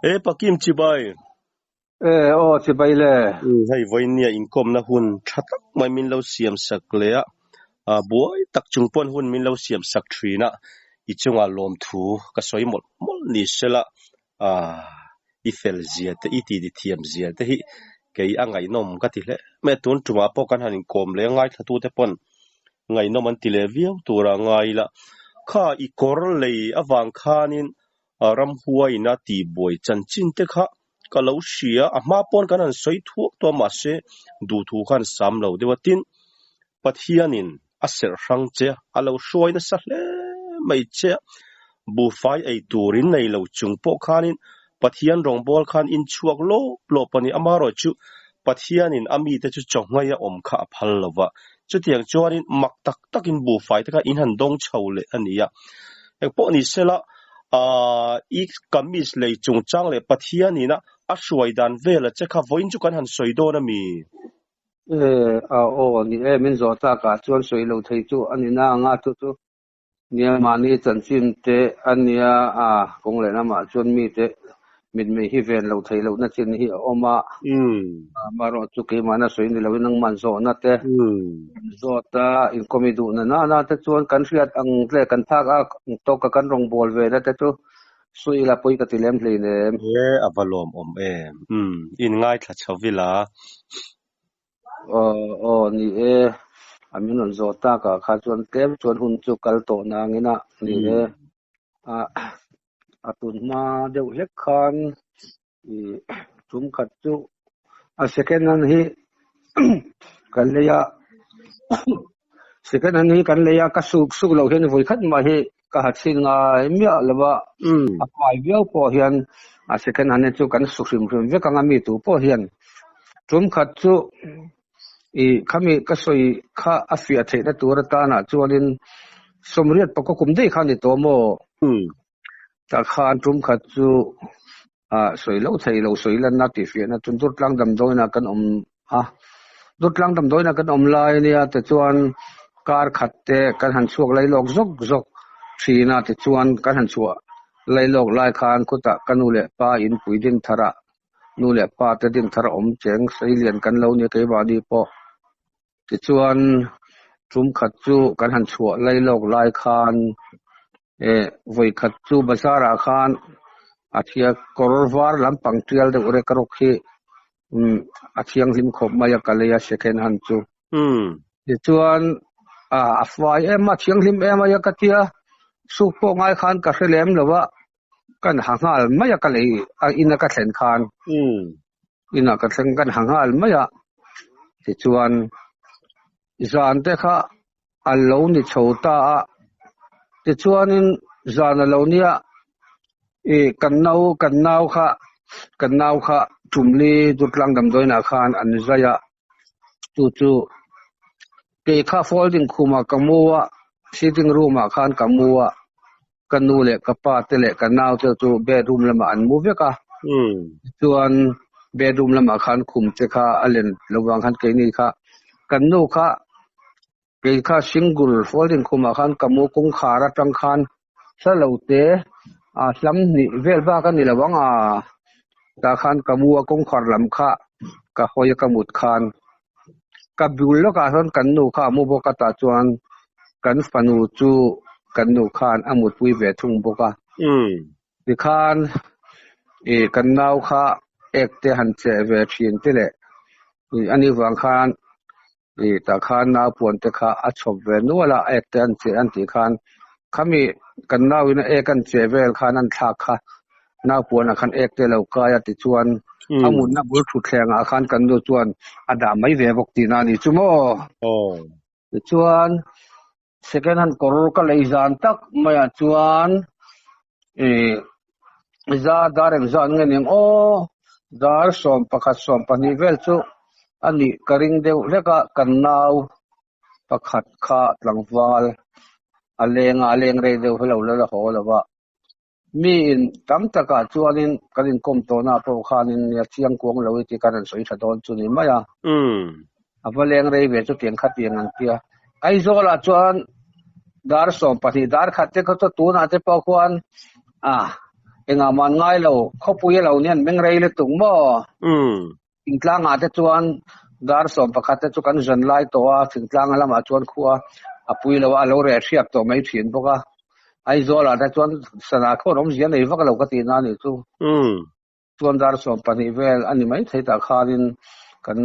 E Pakim chibai. E aw chibai le. Hei vawinia inkawmna hun tha tak mai min lo siam sak leh a, buai tak chung pawn hun min lo siam sak thin a, i chungah lawmthu ka sawi mawlh mawlh ni sela, i fel zia te, i titi thiam zia te hi kei a ngaihnawm ka ti hle mai a, tun tumah pawh kan han inkawm leh a, ngaithlatute pawn ngaihnawm an ti leh viau tura ngai ila, kha i kawr lei avang khanin ramhuaiin a tihbuai chanchin te kha ka lo hria, a hma pawn kan han sawi thuak tawh a, mahse duhthu khan sam lo deuh a, tin Pathianin a serh hrang che a, a lo hruai nasa hle mai che a, buhfai ei turin nei lo chung pawh khanin Pathian rawngbâwl khan in chhuak lawp lawp a ni, amaherawhchu Pathianin a mite chu chawnghei a awm kha a phal lo va, chutiang chuanin mak tak takin buhfai te kha in han dawng chho leh a ni a. Engpawh ni sela, i kamis lei chungchang leh Pathianin a hruai dan vela che kha vawiin chu kan han sawi dawn a mi? E, a aw ni e, min zawh takah chuan sawi lo thei chu a ni na anga chu chu nia mahni chanchin te a nia a kawng leh lamah chuan mite mitmei hi ven lo thei lohna chin hi a awm a, amaherawh chu keimahna sawi ni loin nangman zawhna te zawt a inkawmi duhna nana te chuan kan hriat ang tle kan phak a tawka kan rawngbâwl ve na te chu sawi ila pawi ka ti lem hleinem. E, a va lawmawm em. In ngaithla chho ila. Aw, aw, ni e. A min rawn zawh takah kha chuan tlem chuan hun chu kal tawh nangin a, ni e. A, a tun hma deuh hlek khan i tum khat chu a second hand hi kan lei a, second hand hi kan lei a, ka suk suk loh hian vawi khat mah hi ka ha chhin ngai miah lo a, a fai viau pawh hian a second hand hi chu kan su hrim hrim vek ang a mi tu pawh hian tum khat chu i khami ka sawi kha a fiah theihna tur atana chuanin sawmriat pakua kum daih kha a ni tawh maw? Tah khan tum khat chu a sawi lo thei lo sawi lanna tih fiahna chu Durtlang damdawiinah kan awm a, Durtlang damdawiinah kan awm lai ania tichuan kar khat te kan han chhuak lai lawk zawk zawk thin a tichuan kan han chhuah lai lawk lai khan khutah ka nu leh pa in pui din thar ah nu leh pa te din thar a awm cheng seilian kan lo nia keimahni pawh tichuan tum khat chu kan han chhuah lai lawk lai khan Eh, vawi khat chu bazar ah khan a thia kawr var lampang tial deuh rek rawk hi umm a thianghlim khawp mai a ka lei a second hand chu. Tichuan a a fai em a thianghlim em mai a ka tia suk pawh ngai khan ka hre lem lo a kan ha nghal mai a ka lei a in a ka thlen khan in ah ka thleng kan ha nghal mai a tichuan zan te kha a lo ni chho ta a, tichuanin zan a lo nia ih kan nau kan nau kha kan nau kha tumli Durtlang damdawiinah khan an zai a, chu chu kei kha folding khumah ka mu a, sitting room ah khan ka mu a, ka nu leh ka pa te leh ka nau te chu bedroom lamah an mu vek a, tichuan bedroom lamah khan khum te kha a len lo vang khan keini kha kan nu kha kei kha single folding khumah khan ka mu kawngkhar atang khan hla lo te a hlam hnih vel bak a ni lo ang a tah khan ka mu a kawngkhar lam kha ka hawi a ka mut khan ka bul lawkah sawn kan nu kha a mu bawk a tah chuan kan fanu chu kan nu khan a mutpui ve thung bawk a. Tikhan ih kan nau kha ek te han cheh ve thin te leh ih ani vang khan ih tah khan nau puan te kha a chhawp ve nual a ek te an cheh an tih khan khami kan nau in a ek an cheh vel khan an thlak kha nau puan ah khan ek te lo kai a tichuan a mutna bul thutthleng ah khan kan nu chuan a dah mai ve bawk tihna a ni chu maw? Tichuan second hand kawr ka lei zan tak maiah chuan ih za dar engzat nge ning aw dar 11 12 vel chu a nih ka ring deuh hlek a kan nau pakhat kha tlangval a leng a a leng rei deuh hi lo la la haw lo va. Mi in tam takah chuanin kan inkawm tawhna pawh khanin nia chiang kuang lo i tih kan rawn sawi tha dawn chu ni mai a. A va leng rei ve chu tiang kha tiang an tia. Aizawlah chuan dar 12 dar khat te kha chu tunah te pawh khuan a. Engah mah an ngai lo, khawpui a lo nia an meng rei lutuk maw? Thingtlangah te chuan dar 11 te chu kan zan lai tawh a, thingtlang lamah chuan khua a pui lo a, a lo reh hriak tawh mai thin bawk a. Aizawlah te chuan sana khawn awmzia nei vak lo ka tihna a nih chu. Chuan dar 12 vel a ni mai thei tah khanin kan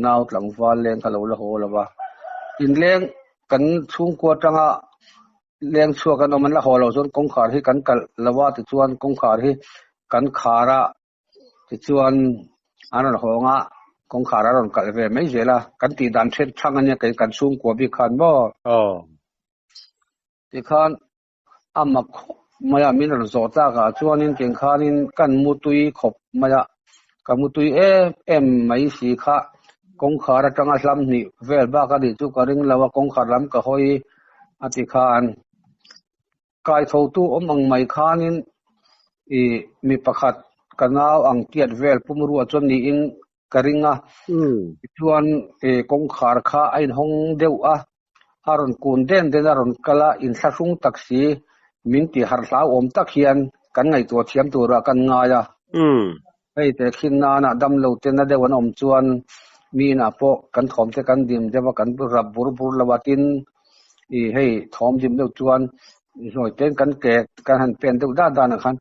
nau tlangval leng kha lo la haw lo va. Inleng kan chhungkua atanga leng chhuak an awm an la haw lo chuan kawngkhar hi kan kalh lo a, tichuan kawngkhar hi kan khar a, tichuan an rawn hawng a, kawngkhar a rawn kalh ve mai zel a, kan tih dan then thang a nia kei kan chhungkua bik khan maw? Tikhan a mak khawp mai a, min rawn zawh tlak ah chuanin tiang khanin kan mutui khawp mai a, ka mutui em em mai si kha kawngkhar atanga hlam hnih vel bak a nih chu ka ring lo a, kawngkhar lam ka hawi a ti khan kaithotu awm ang mai khanin ih mi pakhat ka nau ang tiat vel pumrua chuan niin ka ring a, tichuan kawngkhar kha a inhawng deuh a, a rawn kun den den a rawn kal a, inthlahrung tak si min ti harh hlauhawm tak hian kan ngaihtuah thiam turah kan ngai a. Hei tehkhin nana damlo te na deuh an awm chuan mi inah pawh kan thawm te kan dim deuh a, kan rap bur bur lo a, tin ih hei thawm dim deuh chuan zawi ten kan ke kan han pen deuh dat danah khan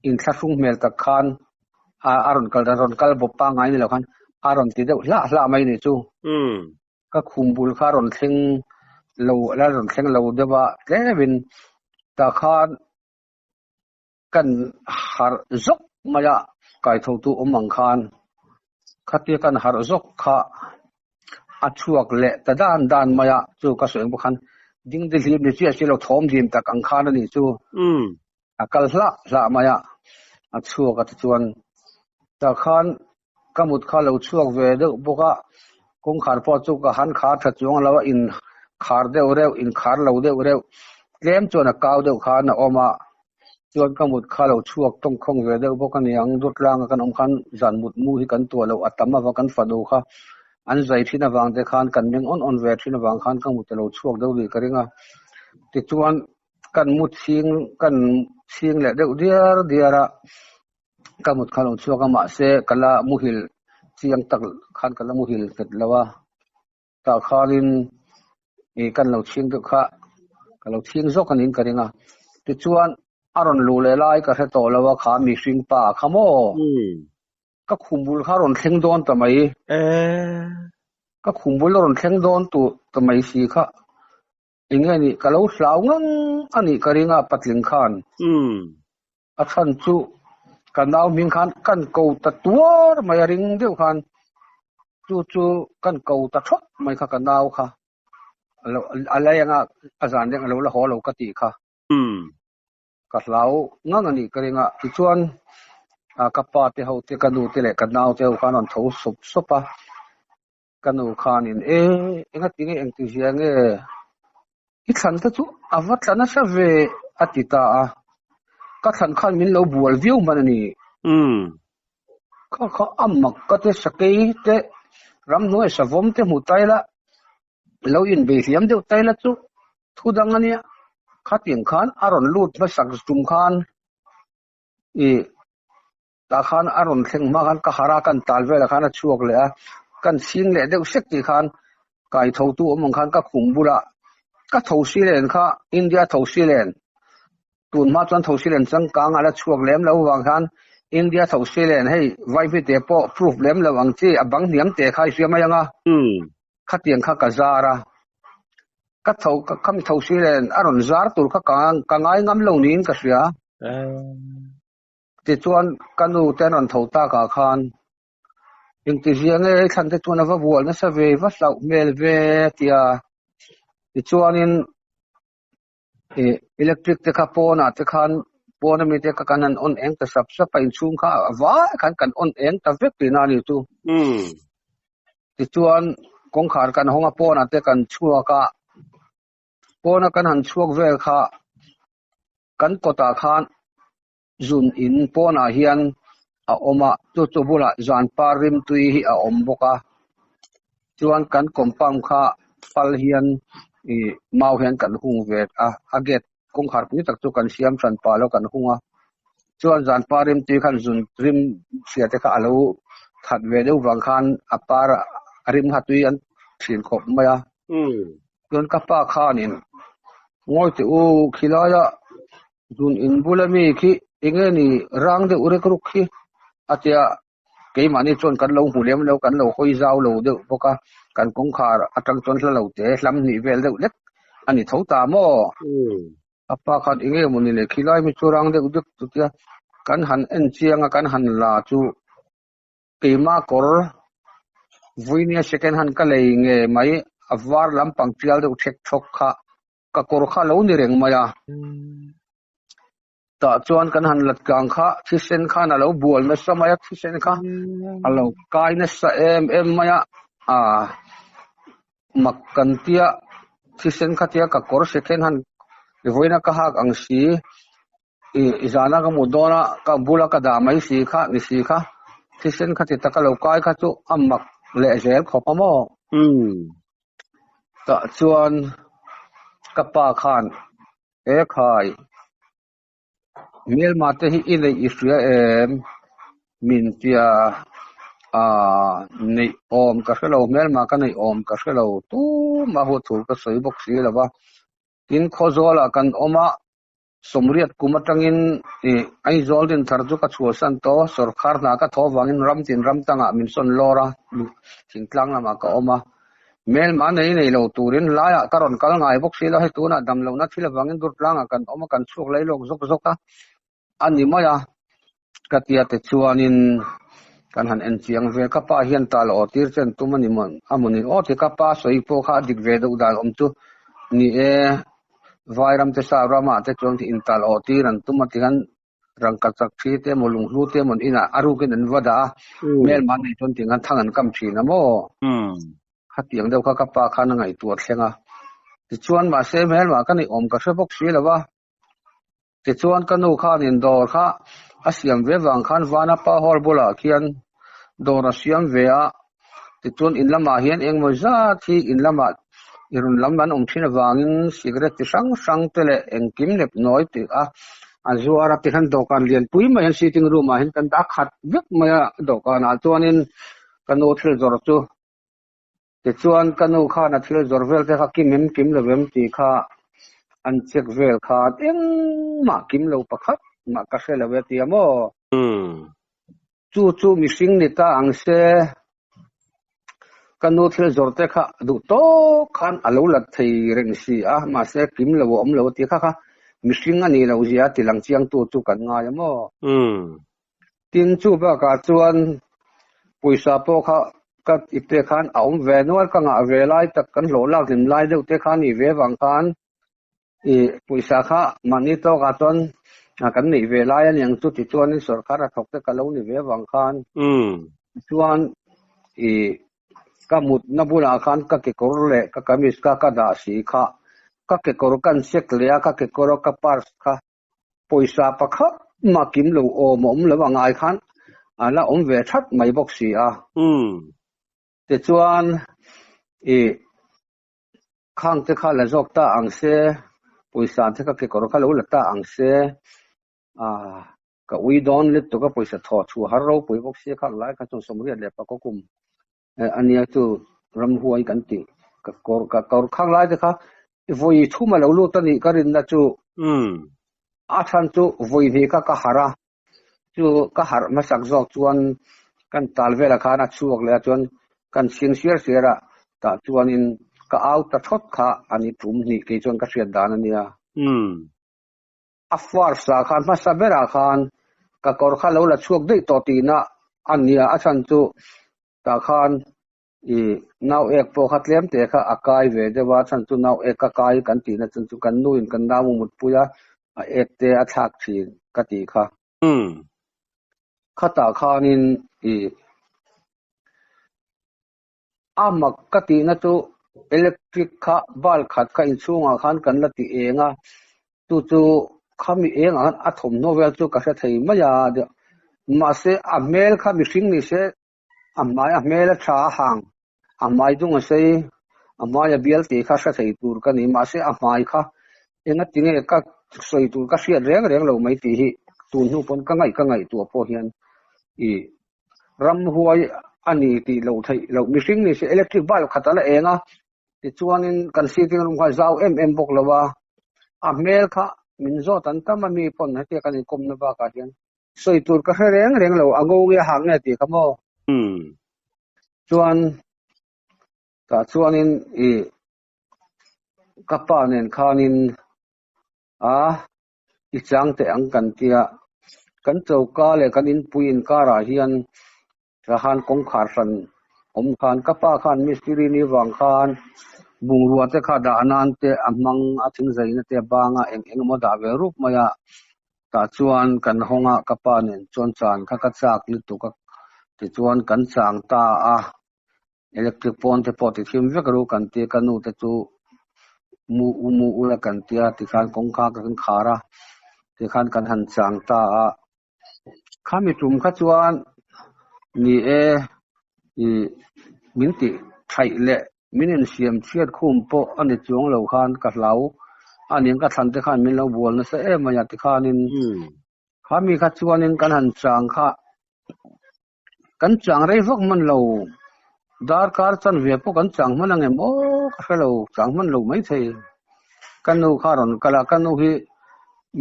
inthlahrung hmel tak khan a rawn kal a rawn kal bawp pangngai ni lo khan a rawn ti deuh hlah hlah mai ni chu. Ka khum bul kha a rawn thleng lo la rawn thleng lo deuh a tlemin tah khan kan harh zawk mai a kaithotu awm ang khan khatia kan harh zawk kha a chhuak leh ta dan dan mai a chu ka sawi ang bawk khan dingdi hlim ni chiah si lo thawm dim tak ang khan a nih chu. A kal hlah hlah mai a, a chhuak a tichuan tah khan ka mut kha lo chhuak ve deuh bawk a, kawngkhar pawh chu ka han khar tha chuang lo a, in khar deuh reuh, in khar lo deuh reuh, tlem chuan a kau deuh khan a awm a, chuan ka mut kha lo chhuak tawngkhawng ve deuh bawk a ni ang, Durtlanga kan awm khan zan mut mu hi kan tuah loh a tam avang kan fanu kha an zai thin avang te khan kan meng awn awn ve thin avang khan ka mut a lo chhuak deuh rih ka ring a, tichuan kan mu chhing kan chhing leh deuh diar diar a ka mut kha a lo chhuak a mahse ka la muhil chiang tak khan ka la muhil nghet lo a tah khanin ih kan lo chhing deuh kha ka lo chhing zawk a niin ka ring a tichuan a rawn luh leh lai ka hre tawh lo a kha mihring pa kha maw ka khum bul kha a rawn thleng dawn ta mai ka khum bul a rawn thleng dawn tur ta mai si kha. Enge nih ka lo hlau ngang a nih ka ring a patling khan. A chhan chu ka nau hming khan kan ko ta tuar mai a ring deuh khan chu chu kan ko ta thawt mai kha ka nau kha a lei anga a zan reng a lo la haw lo ka tih kha. Ka hlau ngang a nih ka ring a tichuan ka pa te ho te ka nu te leh ka nau te ho khan an rawn tho sawp sawp a. Ka nu khanin, E, engati nge engti zia nge? I thlan te chu a va tla nasa ve, a ti ta a. Ka thlan khan min lo bual viau hman a ni. Kha kha a mak ka te sakei te ramhnuai savawm te hmu ta ila, lo inbei hliam deuh ta ila chu thu dang a nia. Khatiang khan a rawn lut hmasak tum khan i. Tah khan a rawn thleng hma khan ka harh a, kan tal velah khan a chhuak leh a, kan chhing leh deuh sek tih khan kai tho tu awm ang khan ka khum bulah ka tho si len kha India tho si len tun hma chuan tho si len changkang a la chhuak lem lo vang khan India tho si len hei vaivite pawh proof lem lo ang chi a bang hniam te kha i hria mai ang a khatiang kha ka zar a ka tho ka mi tho si len a rawn zar tur kha ka ngai ngam lo niin ka hria. Tichuan ka nu te an rawn tho tak ah khan engtizia nge hei thlan te chuan a va bual nasa ve va hlauh hmel ve tia tichuanin ih electric te kha pawnah te khan pawn ami te kha kan han on eng ta sap sap a inchhung kha a vai khan kan on eng ta vek tihna a ni chu. Tichuan kawngkhar kan hawng a pawnah te kan chhuak a pawna kan han chhuak vel kha kan kawtah khan zun in pawnah hian a awm a, chu chu bulah zan par rimtui hi a awm bawk a, chuan kan compound kha pal hian ih mau hian kan hung ve a, a gate kawngkhar pui tak chu kan siam hran pah lo kan hung a. Chuan zan par rim tui khan zun rim chhia te kha a lo that ve deuh vang khan a par a rim kha tui an thin khawp mai a. Chuan ka pa khanin ngawi teh u khilaia zun in bula mi khi enge ni rang deuh rek ruk khi a tia keimahni chuan kan lo hmu lem lo kan lo hawi zau lo deuh bawk a kan kawngkhar atang chuan hla lo te hlam hnih vel deuh lek a ni tho ta maw? A pa khan enge mawni le khilai mi chu rang deuh deuh chutia kan han en chiang a kan han la chu keima kawr vawinia second hand ka lei nge mai a var lampang tial deuh thek thawk kha ka kawr kha lo ni reng mai a. Tah chuan kan han lat tlang kha thisen khan a lo bual nasa mai a thisen kha a lo kai nasa em em mai a ah mak kan tia thisen kha tia ka kawr second hand vawiina ka hak ang si ih zana ka hmuh dawn a ka bula ka dah mai si kha ni si kha thisen kha ti taka lo kai kha chu a mak leh zel khawp a maw. Tah chuan ka pa khan E khai, hmelma te hi i neih i hria em? Min tia a neih awm ka hre lo, hmelma ka neih awm ka hre lo, tumah huat thu ka sawi bawk si lo va. Tin, Khawzawlah kan awm a, sawmriat kum atangin Aizawl dinthar chu ka chhuahsan tawh, sawrkar hna ka thaw vangin ram tin ram tangah min sawn lawr a, thingtlang lamah ka awm a. Hmelma nei nei lo turin laiah ka rawn kal ngai bawk si lo, hei tunah dam lohna thil avangin Durtlangah kan awm a, kan chhuak lei lawk zawk zawk a, a ni mai a, ka tia te chuanin kan han en chiang ve, ka pa hian tal aw tir chen tum a ni maw a maw ni aw ti ka pa sawi pawh kha a dik ve deuh dan awm chu ni e, Vairam te sa ramah te chuan intal aw tir an tum a ti khan Rangka chak thi te emaw lunghlu te emaw inah a rukin an va dah a, hmelma nei chuan tiang khan thang an kam thin a maw? Khatiang deuh kha ka pa khan a ngaihtuah thleng a. Tichuan mahse hmelma ka neih awm ka hre bawk si lo va. Tichuan ka nu khanin dawr kha a siam ve vang khan Vanapa Hall bulah khian dawr a siam ve a. Tichuan in lamah hian engmaw zat hi in lamah i rawn lam an awm thin avangin cigarette chi hrang hrang te leh engkim nep nawi tih a a zuar a tikhan dawhkan lianpui mai hian sitting room ah hian kan dah khat vek mai a dawhkanah chuanin ka nu thil zawrh chu tichuan ka nu khan a thil zawrh vel te kha kim em kim lo em tih kha an check vel khan engmah kim lo pakhat mah ka hre lo e tia maw. Chu chu mihring ni ta ang se, ka nu thil zawrh te kha duh tawk khan a lo la thei reng si a, mahse kim lo a awm lo a ti kha kha mihring a nih loh zia ti lang chiang tu chu kan ngai a maw? Tin, chu bakah chuan pawisa pawh kha ka ipte khan a awm ve nual, ka ngah ve lai tak kan hlawh lak hlim lai deuh te kha nih ve vang khan I pawisa kha mahni tawkah chuan kan neih ve lai a niang chu tichuanin sorkar a thawk te ka lo ni ve avang khan chuan i ka mutna bulah khan ka kekawr leh ka kamis kha ka dah si kha ka kekawr kan check leh a ka kekawr a ka purse kha pawisa pakhat mah kim lo awm a awm lo a ngai khan a la awm ve that mai bawk si a. Tichuan i Khang te kha la zawk ta ang se, pawisa te kha kekawr kha lo la ta ang se, ah ka ui dawn lutuk a pawisa thaw chhuah har ropui bawk sia khang lai kha chuan sawmriat leh pakua kum a nia chu ramhuai kan tih ka kawr ka kawr khang lai te kha vawi thum a lo lut a nih ka rinna chu a chhan chu vawi hnih kha ka harh a chu ka harh hmasak zawk chuan kan tal velah khan a chhuak leh a chuan kan chhing siar siar a tah chuanin ka au ta thawt kha a ni tum hnih kei chuan ka hriat dan a nia. A first ah khan hmasa berah khan ka kawr kha lo la chhuak daih tawh tihna a nia a chhan chu tah khan i nau ek pawh kha tlem te kha a kai ve deuh a chhan chu nau ek a kai kan tihna chhan chu kan nu in kan nau mutpui a a ek te a thlak thin ka tih kha. Khatah khanin i a mak ka tihna chu electric kha bulb khat kha inchhungah khan kan la ti eng a chu chu khami engah khan a thawmhnaw vel chu ka hre thei mai a mahse a hmel kha mihring ni se A hmai a hmel a tha a hang, a hmai dung a sei, a hmai a bial tih kha hre thei tur ka ni. Mahse a hmai kha enga tinge ka sawi tur ka hriat reng reng lo mai tih hi Tun hnu pawn ka ngaih ka ngaihtuah pawh hian i ramhuai a ni tih loh theih loh mihring ni se electric bulb khat a la eng a tichuanin kan sitting room kha a zau em em bawk lo a a hmel kha min zawt an tam a mi pawn hetia kan inkawmna bakah hian sawi tur ka hre reng reng lo a ngo nge a hak nge tih kha maw chuan tah chuanin i ka pa nen khanin a i chang teh ang kan tia kan choka leh kan inpui inkarah hian Rahan kawngkhar hran awm khan ka pa khan mistiri ni vang khan bungrua te kha dah nan te a hmang a thing zaina te a bang a eng eng emaw dah ve rup mai a tah chuan kan hawng a ka pa nen chuan chan kha ka chak lutuk a tichuan kan chang ta a electric pawn te pawh ti thim vek ru kan tia ka nu te chu mu u mu ula kan tia tikhan kawngka kan khar a tikhan kan han chang ta a. Khami tum kha chuan ni e i min tih thaih leh min insiam chhiat khum pawh a ni chuang lo khan ka hlau a ning ka thlan te khan min lo bual nasa em mai a tikhanin khami kha chuanin kan han chang kha kan chang rei vak hman lo darkar chanve pawh kan chang hman ang em aw ka hre lo chang hman lo maithei ka nu kha rawn kal a ka nu hi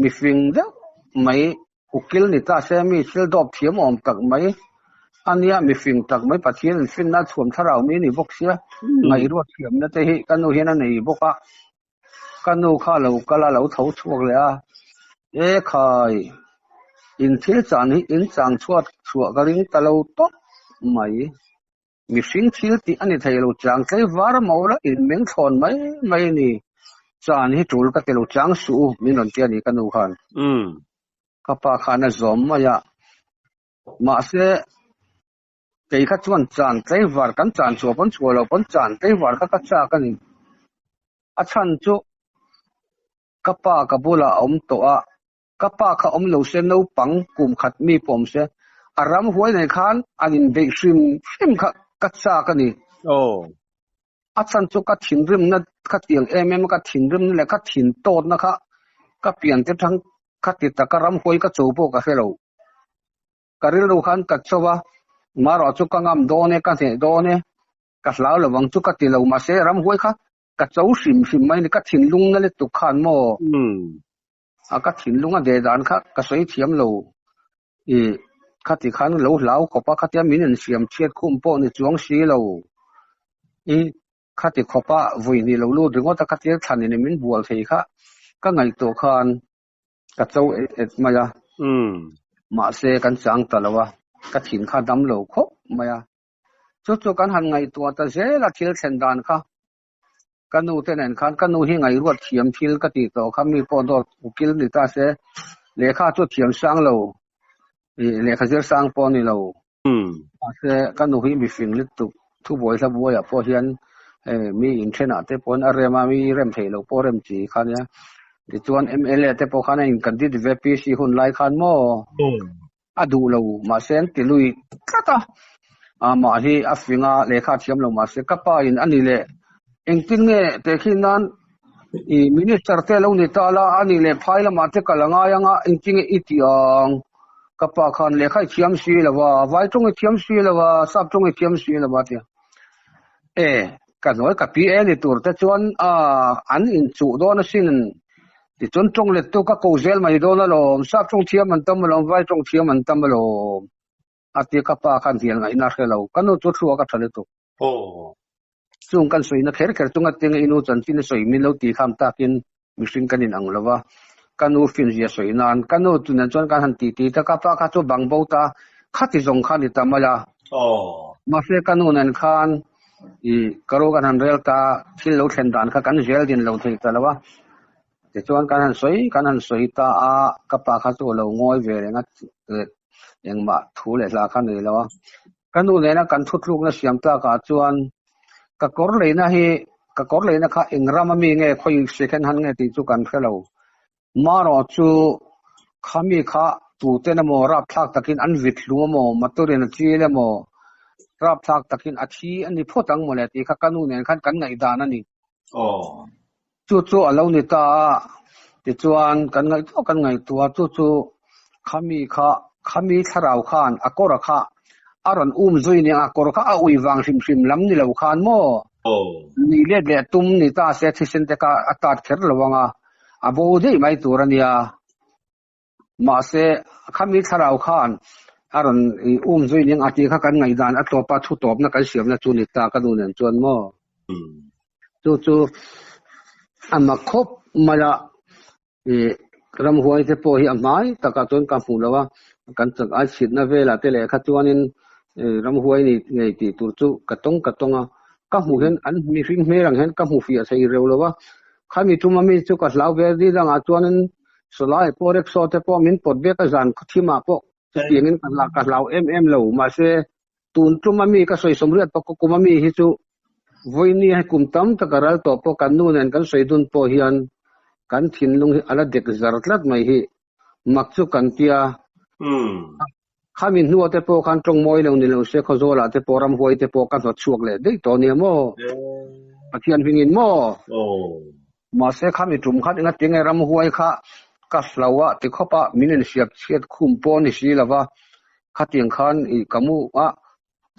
mifing deuh mai ukil ni ta se mi thil dawp thiam awm tak mai ania mifing tak mai Pathian in finna a chhuam thlarau mi a ni bawk sia ngaihruat thiamna te hi ka nu hian a nei bawk a ka nu kha lo kal a lo tho chhuak leh a e khai in thil chan hi in chang chhuat chhuah ka ring ta lo tawp mai mihring thil tih a ni thei lo chang tlei var a maw la in meng thlawn mai mai a ni chan hi tul ka ti lo chang suh u min rawn ti a ni ka nu khan ka pa khan a zawm mai a mahse Kei kha chuan chan tlaivar kan chan chhuah pawn chhuah loh pawn chan tlaivar kha ka chak a ni. A chhan chu ka pa ka bulah a awm tawh a, ka pa kha awm lo se naupang kum khat mi pawh awm se a ram huai nei khan an inbeih hrim hrim kha ka chak a ni. A chhan chu ka thinrimna ka tiang em em a, ka thinrimna leh ka thin tawtna kha ka pian te tang kha ti taka ram huai ka cho pawh ka hre lo. Ka rilru khan ka cho a, marawh chu ka ngam dawn e, ka hneh dawn e, ka hlau lo ang chu ka ti lo, mahse ramhuai kha ka cho hrim hrim mai a ni, ka thinlung na lutuk khan maw a ka thinlung a deh dan kha ka sawi thiam lo, i khati khan lo hlau khawp a, khatia min insiam chhiat khum pawh ni chuang si lo, i khati khawp a vui hnih lo lut ringawt a, khatia thlan in min bual thei kha ka ngaihtuah khan Ka cho et et mai a, mahse kan chang ta lo a, ka thin kha dam lo khawp mai a. Chu chu kan han ngaihtuah ta zel a thil thlen dan kha. Ka nu te nen khan ka nu hi ngaihruat thiam thil ka tih tawh kha mi pawh dawt ukil ni ta se, lehkha chu thiam sang lo, ih lehkha zir sang pawh a ni lo. Mahse ka nu hi mifing lutuk thubuai hla buaiah pawh hian hei mi inthenah te pawhin a rem a, mi rem theih loh pawh rem chi kha nia. Tichuan mla te pawh khan a in-candidate ve PC hun lai khan maw a duh lo mahse an ti lui tlat a. Amah hi a fing a, lehkha a thiam lo mahse ka pa in a ni leh engtin nge tehkhin nan i minister te lo ni ta la a nih leh phai lamah te kal a ngai ang a engtin nge i tih ang ka pa khan lehkha i thiam si lo va vai tawng i thiam si lo va sap tawng i thiam si lo va tia e ka hnuai ka pi e ni tur te chuan a an inchuh dawn asin tichuan tawng let tu ka ko zel mai dawn alawm sap tawng thiam an tam alawm vai tawng thiam an tam alawm a tia ka pa khan hnial ngaihna a hre lo ka nu chu thluak a tha lutuk. Aw. Chung kan sawina kher kher chunga tinga i nu chanchin a sawi min lo ti kham takin mihring kan inang lo va, ka nu finzia sawi nan ka nu chu nen chuan kan han ti ti ta, ka pa kha chu bang bo ta khati zawng kha ni ta mai a. Aw. Mahse ka nu nen khan i ka ro kan han rel ta, thil lo thlen dan kha kan zel din lo thei ta lo a. Tichuan kan han sawi kan han sawi ta a, ka pa kha chu a lo ngawi ve reng a, engmah thu leh hla kha nei lo a. Ka nu nena kan thutlukna siam tlakah chuan ka kawr leina hi ka kawr leina kha eng ram ami nge khawi second hand nge tih chu kan hre lo. Marawh chu khami kha tuten emaw rapthlak takin an vit hlum emaw maturin a chil emaw rapthlak takin a thi a ni phawt ang mawle tih kha ka nu nen khan kan ngaihdan a ni. Aw. Chu chu a lo ni ta a, tichuan kan ngaihtuah kan ngaihtuah chu chu. Khami kha khami thlarau khan a kawr kha a rawn um zui nia a kawr kha a ui vang hrim hrim lam ni lo khan maw ni let leh tum ni ta se thisen te kha a tat kher lo anga a bo daih mai tur a nia. Mahse khami thlarau khan a rawn um zui nia a tih kha kan ngaihdan a tawpa thu tawpna kan siamna chu ni ta ka nu nen chuan maw. Chu chu a mak khawp mai a. Ih ramhuai te pawh hi a hmai takah chuan ka hmuh lo a, kan chak ai chhitna velah te lehkha chuanin ih ramhuai ni ngei tih tur chu ka tawng ka tawng a, ka hmuh hian an mihring hmel ang hian ka hmu fiah thei reuh lo a, khami tum ami chu ka hlau ve ri dangah chuanin sawlai pawh rickshaw te pawh min pawt vek a zan khawthimah pawh chutiangin ka ka hlau em em lo mahse tun tum ami ka sawi sawmriat pawh ka kum ami hi chu Vawiini hei kum tam tak a ral tawh pawh kan nu nen kan sawi dun pawh hian kan thinlung hi a la dek zar tlat mai hi mak chu kan tia. Khami hnua te pawh khan tawng mawi lo ni lo se Khawzawlah te pawh ramhuai te pawh ka hnawt chhuak leh daih tawh nia maw? Pathian hmingin maw? Mahse khami tum khan enga tinge ramhuai kha ka hlau a ti khawp a, min inhriat chhiat khum pawh ni si lova khatiang khan ih ka mu a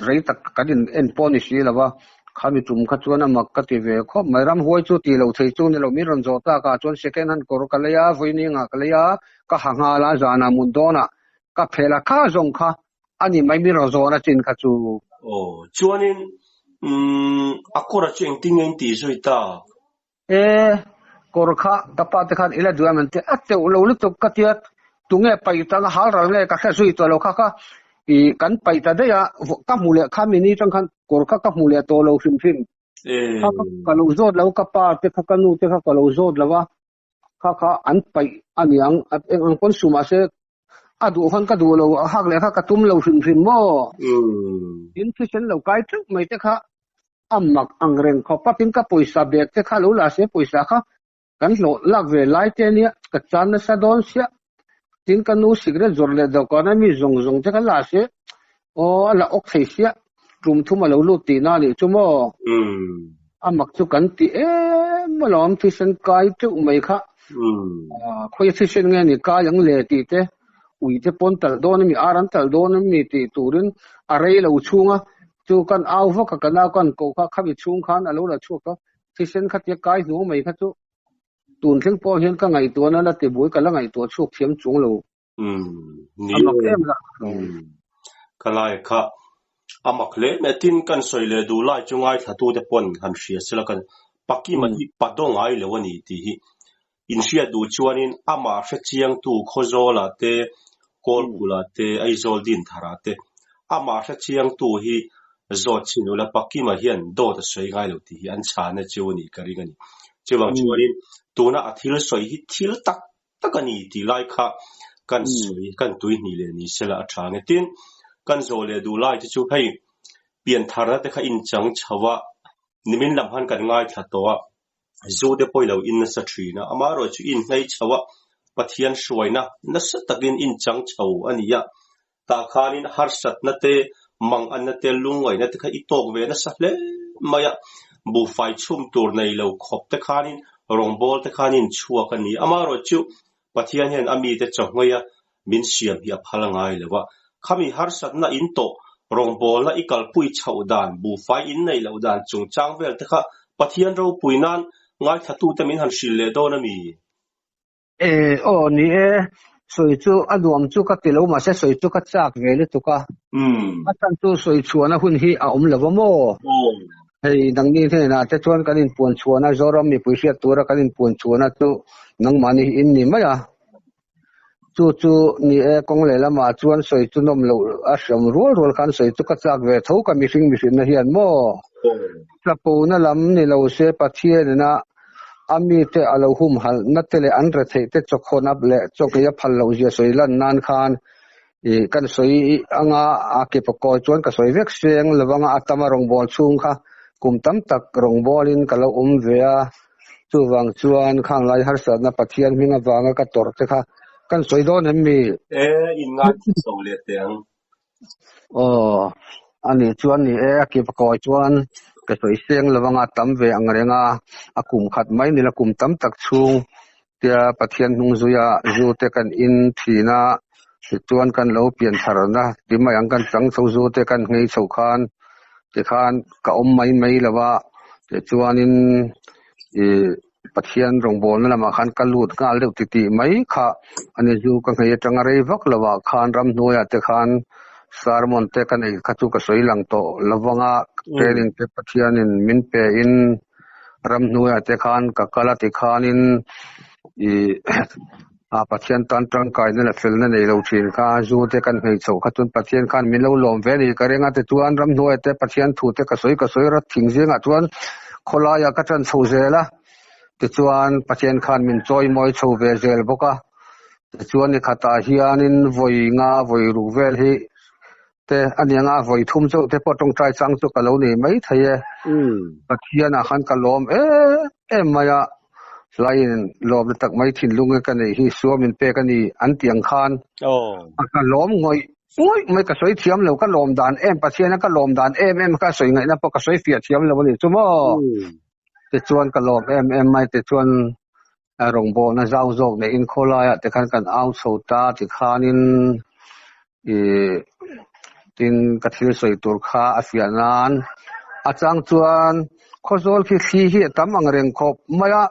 Rei tak kan in en pawh ni si lo va, khami tum kha chuan a mak ka ti ve khawp mai. Ramhuai chu ti lo thei chu ni lo, min rawn zawh tak ah chuan second hand kawr ka lei a, vawiiningah ka lei a, ka ha nghal a, zanah mut dawnah ka phel a, kha zawng kha a ni mai min rawn zawhna chin kha chu. Aw, chuanin umm a kawra chu engtin nge in tih zui tak? E, kawr kha ka pa te khan ila duh em an ti a teuh lo lutuk ka tia tunge paih tang a hal ral nge ka hre zui tawh lo kha kha ih kan paih ta daih a ka hmu leh kha mini tang khan kawr kha ka hmu leh tawh lo hrim hrim kha kha ka lo zawt lo ka pa te kha ka nu te kha ka lo zawt lo a kha kha an paih a niang eng ang pawn su mahse a duh khan ka duh lo a hak leh kha ka tum lo hrim hrim maw in thisen lo kai teuh mai te kha a mak ang reng khawp a tin ka pawisa bag te kha lo la se pawisa kha kan hlawh lak ve lai te ania ka chan nasa dawn sia tin ka nu cigarette zawrh leh dawhkan a mi zawng zawng te kha la se aw a la awk thei sia tum thum a lo lut tihna a nih chu maw a mak chu kan ti em alawm thisen kai teuh mai kha khawi thisen nge ni kai ang le tih te ui te pawn talh dawn ami ar an talh dawn ami tih turin a rei lo chhung a Chu kan au vak a, kan au kan koh kha khami chhung khan a lo la chhuak a, thisen kha tia kai hnuang mai kha chu tun thleng pawh hian ka ngaihtuahna la ti buai ka la ngaihtuah chhuak thiam chung lo. Ni A mak em la. Ka lai kha a mak hle mai a, tin kan sawi leh duh lai chu ngaithlatute pawn han hria sela kan Pakima hi pa daw ngai lo a ni tih hi inhriat duh chuanin amah hrechiangtu Khawzawlah te, Kawlkulh te, Aizawl Dintharah te amah hrechiangtu hi zawt chin ula Pakima hian dawt a sawi ngai lo tih hi an chhana chu a nih ka ring a ni. Chuvang chuanin tuna a thil sawi hi thil tak tak a ni tih lai kha kan sawi kan tuihnih leh ni sela a tha nge. Tin, kan zawh leh duh lai te chu hei piantharna te kha inchang chho a, nimin lam han kan ngaithla tawh a, Zu te pawh i lo in nasa thin a, amaherawh chu in hnei chho a, Pathian hruaina nasa takin in chang chho a ni a, tah khanin harsatna te, manganna te, lungngaihna te kha i tawk ve nasa hle mai a, buhfai chhum tur nei lo khawp te khanin rawngbâwl te khan in chhuak a ni. Amaherawh chu Pathian hian a mite chawhngei a min siam hi a phal ngai lo a, khami harsatna in tawh rawngbawlna i kalpui chhoh dan, buhfai in neih loh dan chungchang vel te kha Pathian ropui nan ngaithlatute min han hrilh leh dawn a mi? E, aw ni e, sawi chu a nuam chu ka ti lo mahse sawi chu ka chak ve lutuk a, a chhan chu sawi chhuahna hun hi a awm lo va maw? Hei nangni hnenah te chuan kan inpuan chhuahna Zoram mipui hriat tura kan inpuan chhuahna chu nangmahni hi in ni mai a. Chu chu ni e, kawng lehlamah chuan sawi chu nawm loh a hriam rual rual khan sawi chu ka chak ve tho ka mihring mihrinna hian maw? Tlapona lam ni lo se Pathianina a mite a lo humhalhna te leh an retheih te chawkhawn up leh chawkei a phal loh zia sawi lan nan khan ih kan sawi anga a ke pakawi chuan ka sawi vek seng lo anga a tama rawngbâwl chhung kha kum tam tak rawngbâwlin ka lo awm ve a. Chuvang chuan khang lai harsatna Pathian hming avanga ka tawrh te kha kan sawi dawn em mi? E, in ngaithla chho leh teh ang. Aw, a nih chuan ni e, a kip kawi chuan ka sawi seng lo anga tam ve ang reng a, a kum khat mai nila kum tam tak chhung tia Pathian hnung zuia zu te kan in thin a. Tichuan kan lo pian tharna ti mai ang kan chang chho zu te kan nghei chho khan tikhan ka awm mai mai lo a, tichuanin ih Pathian rawngbawlna lamah khan ka lut nghal deuh titih mai kha a ni zu ka nghei atanga rei vak lovah khan ramhnuaiah te khan sermon te ka nei kha chu ka sawi lang tawh lovanga training te Pathianin min pe in ramhnuaiah te khan ka kal a tikhanin ih A Pathian tan tangkaina leh felna nei lo thin kha zu te kan hmei chhoh kha chuan Pathian khan min lo lawm ve a ni ka ring a tichuan ramhnuaia te Pathian thu te ka sawi ka sawi rat thing zingah chuan khawlaiah ka tan chho zel a tichuan Pathian khan min chawi mawi chho ve zel bawk a tichuan ni khatah hianin vawi nga vawi ruk vel hi te a ni anga vawi thum chauh te pawh tawngtai chang chu ka lo nei mai thei e. Pathianah khan ka lawm em em mai a, hlaiin lawmna tak mai thinlung e ka neih hi suam in pek a ni an tih ang khan a ka lawm ngawih ngawih mai ka sawi thiam lo ka lawm dan em Pathiana ka lawm dan em em kha sawi ngaihna pawh ka sawi fiah thiam lo a ni chu maw. Tichuan ka lawm em em mai tichuan rawngbawlna zau zawk neihin khawlaiah te khan kan au chho ta tikhanin ih tin ka thil sawi tur kha a fiah nan a chang chuan khawzawl khi thli hi a tam ang reng khawp mai a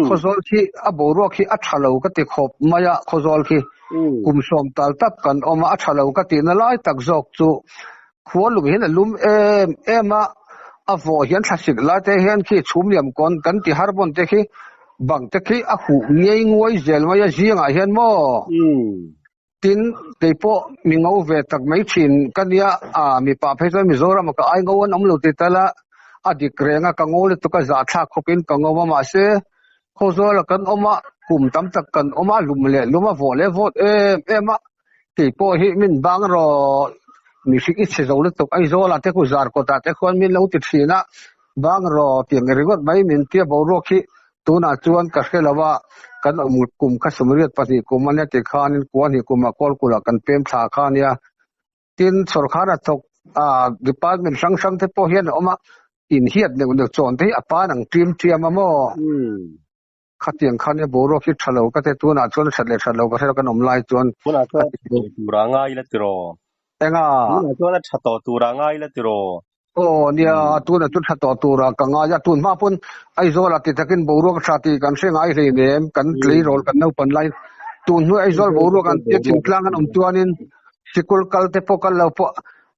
khawzawl khi a boruak khi a tha lo ka ti khawp mai a khawzawl khi kum sawm tal tak kan awm a a tha lo ka tihna lai tak zawk chu Khua lum hian a lum em em a, a vawh hian thlasik lai te hian khi chhum liam kawn kan ti har bawn te khi bang te khi a huh ngei nguai zel mai a zingah hian maw? Tin, kei pawh mi ngo ve tak mai thin ka nia, a mipa phei chuan Mizoram ah ka ai ngo an awm lo ti tal a, a dik reng a, ka ngo lutuk a zahthlak khawpin ka ngo a mahse Khawzawl ah kan awm a, kum tam tak kan awm a, lum leh lum a vawh leh vawt em em a. Kei pawh hi min bang rawh, mihring i chhe zo lutuk Aizawlah te khu zar kawtah te khuan min lo ti thin a, bang rawh tih ang ringawt mai min tia boruak hi tunah chuan ka hre lo a, kan awm kum kha sumriat pahnih kum a nia tikhanin kua hnih kumah Kawlkulh ah kan pem thla kha a nia. Tin, sawrkar a thawk a department hrang hrang te pawh hian a awm a, inhiat neuh neuh chawn te hi a pan ang ṭim ṭiam a maw? Khatiang khan e boruak hi tha lo ka ti tunah chuan that leh that lo ka hre kan awm lai chuan Tunah chuan a tha tawh tur a ngai la tiraw? Enga? Tunah chuan a tha tawh tur a ngai la tiraw? Aw nia tunah chuan tha tawh tur a ka ngai a tun hma pawn Aizawl ah ti takin boruak a tha tih kan hre ngai hleinem kan tleirawl kan naupan lai tun hnuai Aizawl boruak an tia thingtlang an awm chuanin sikul kal te pawh kal lo pawh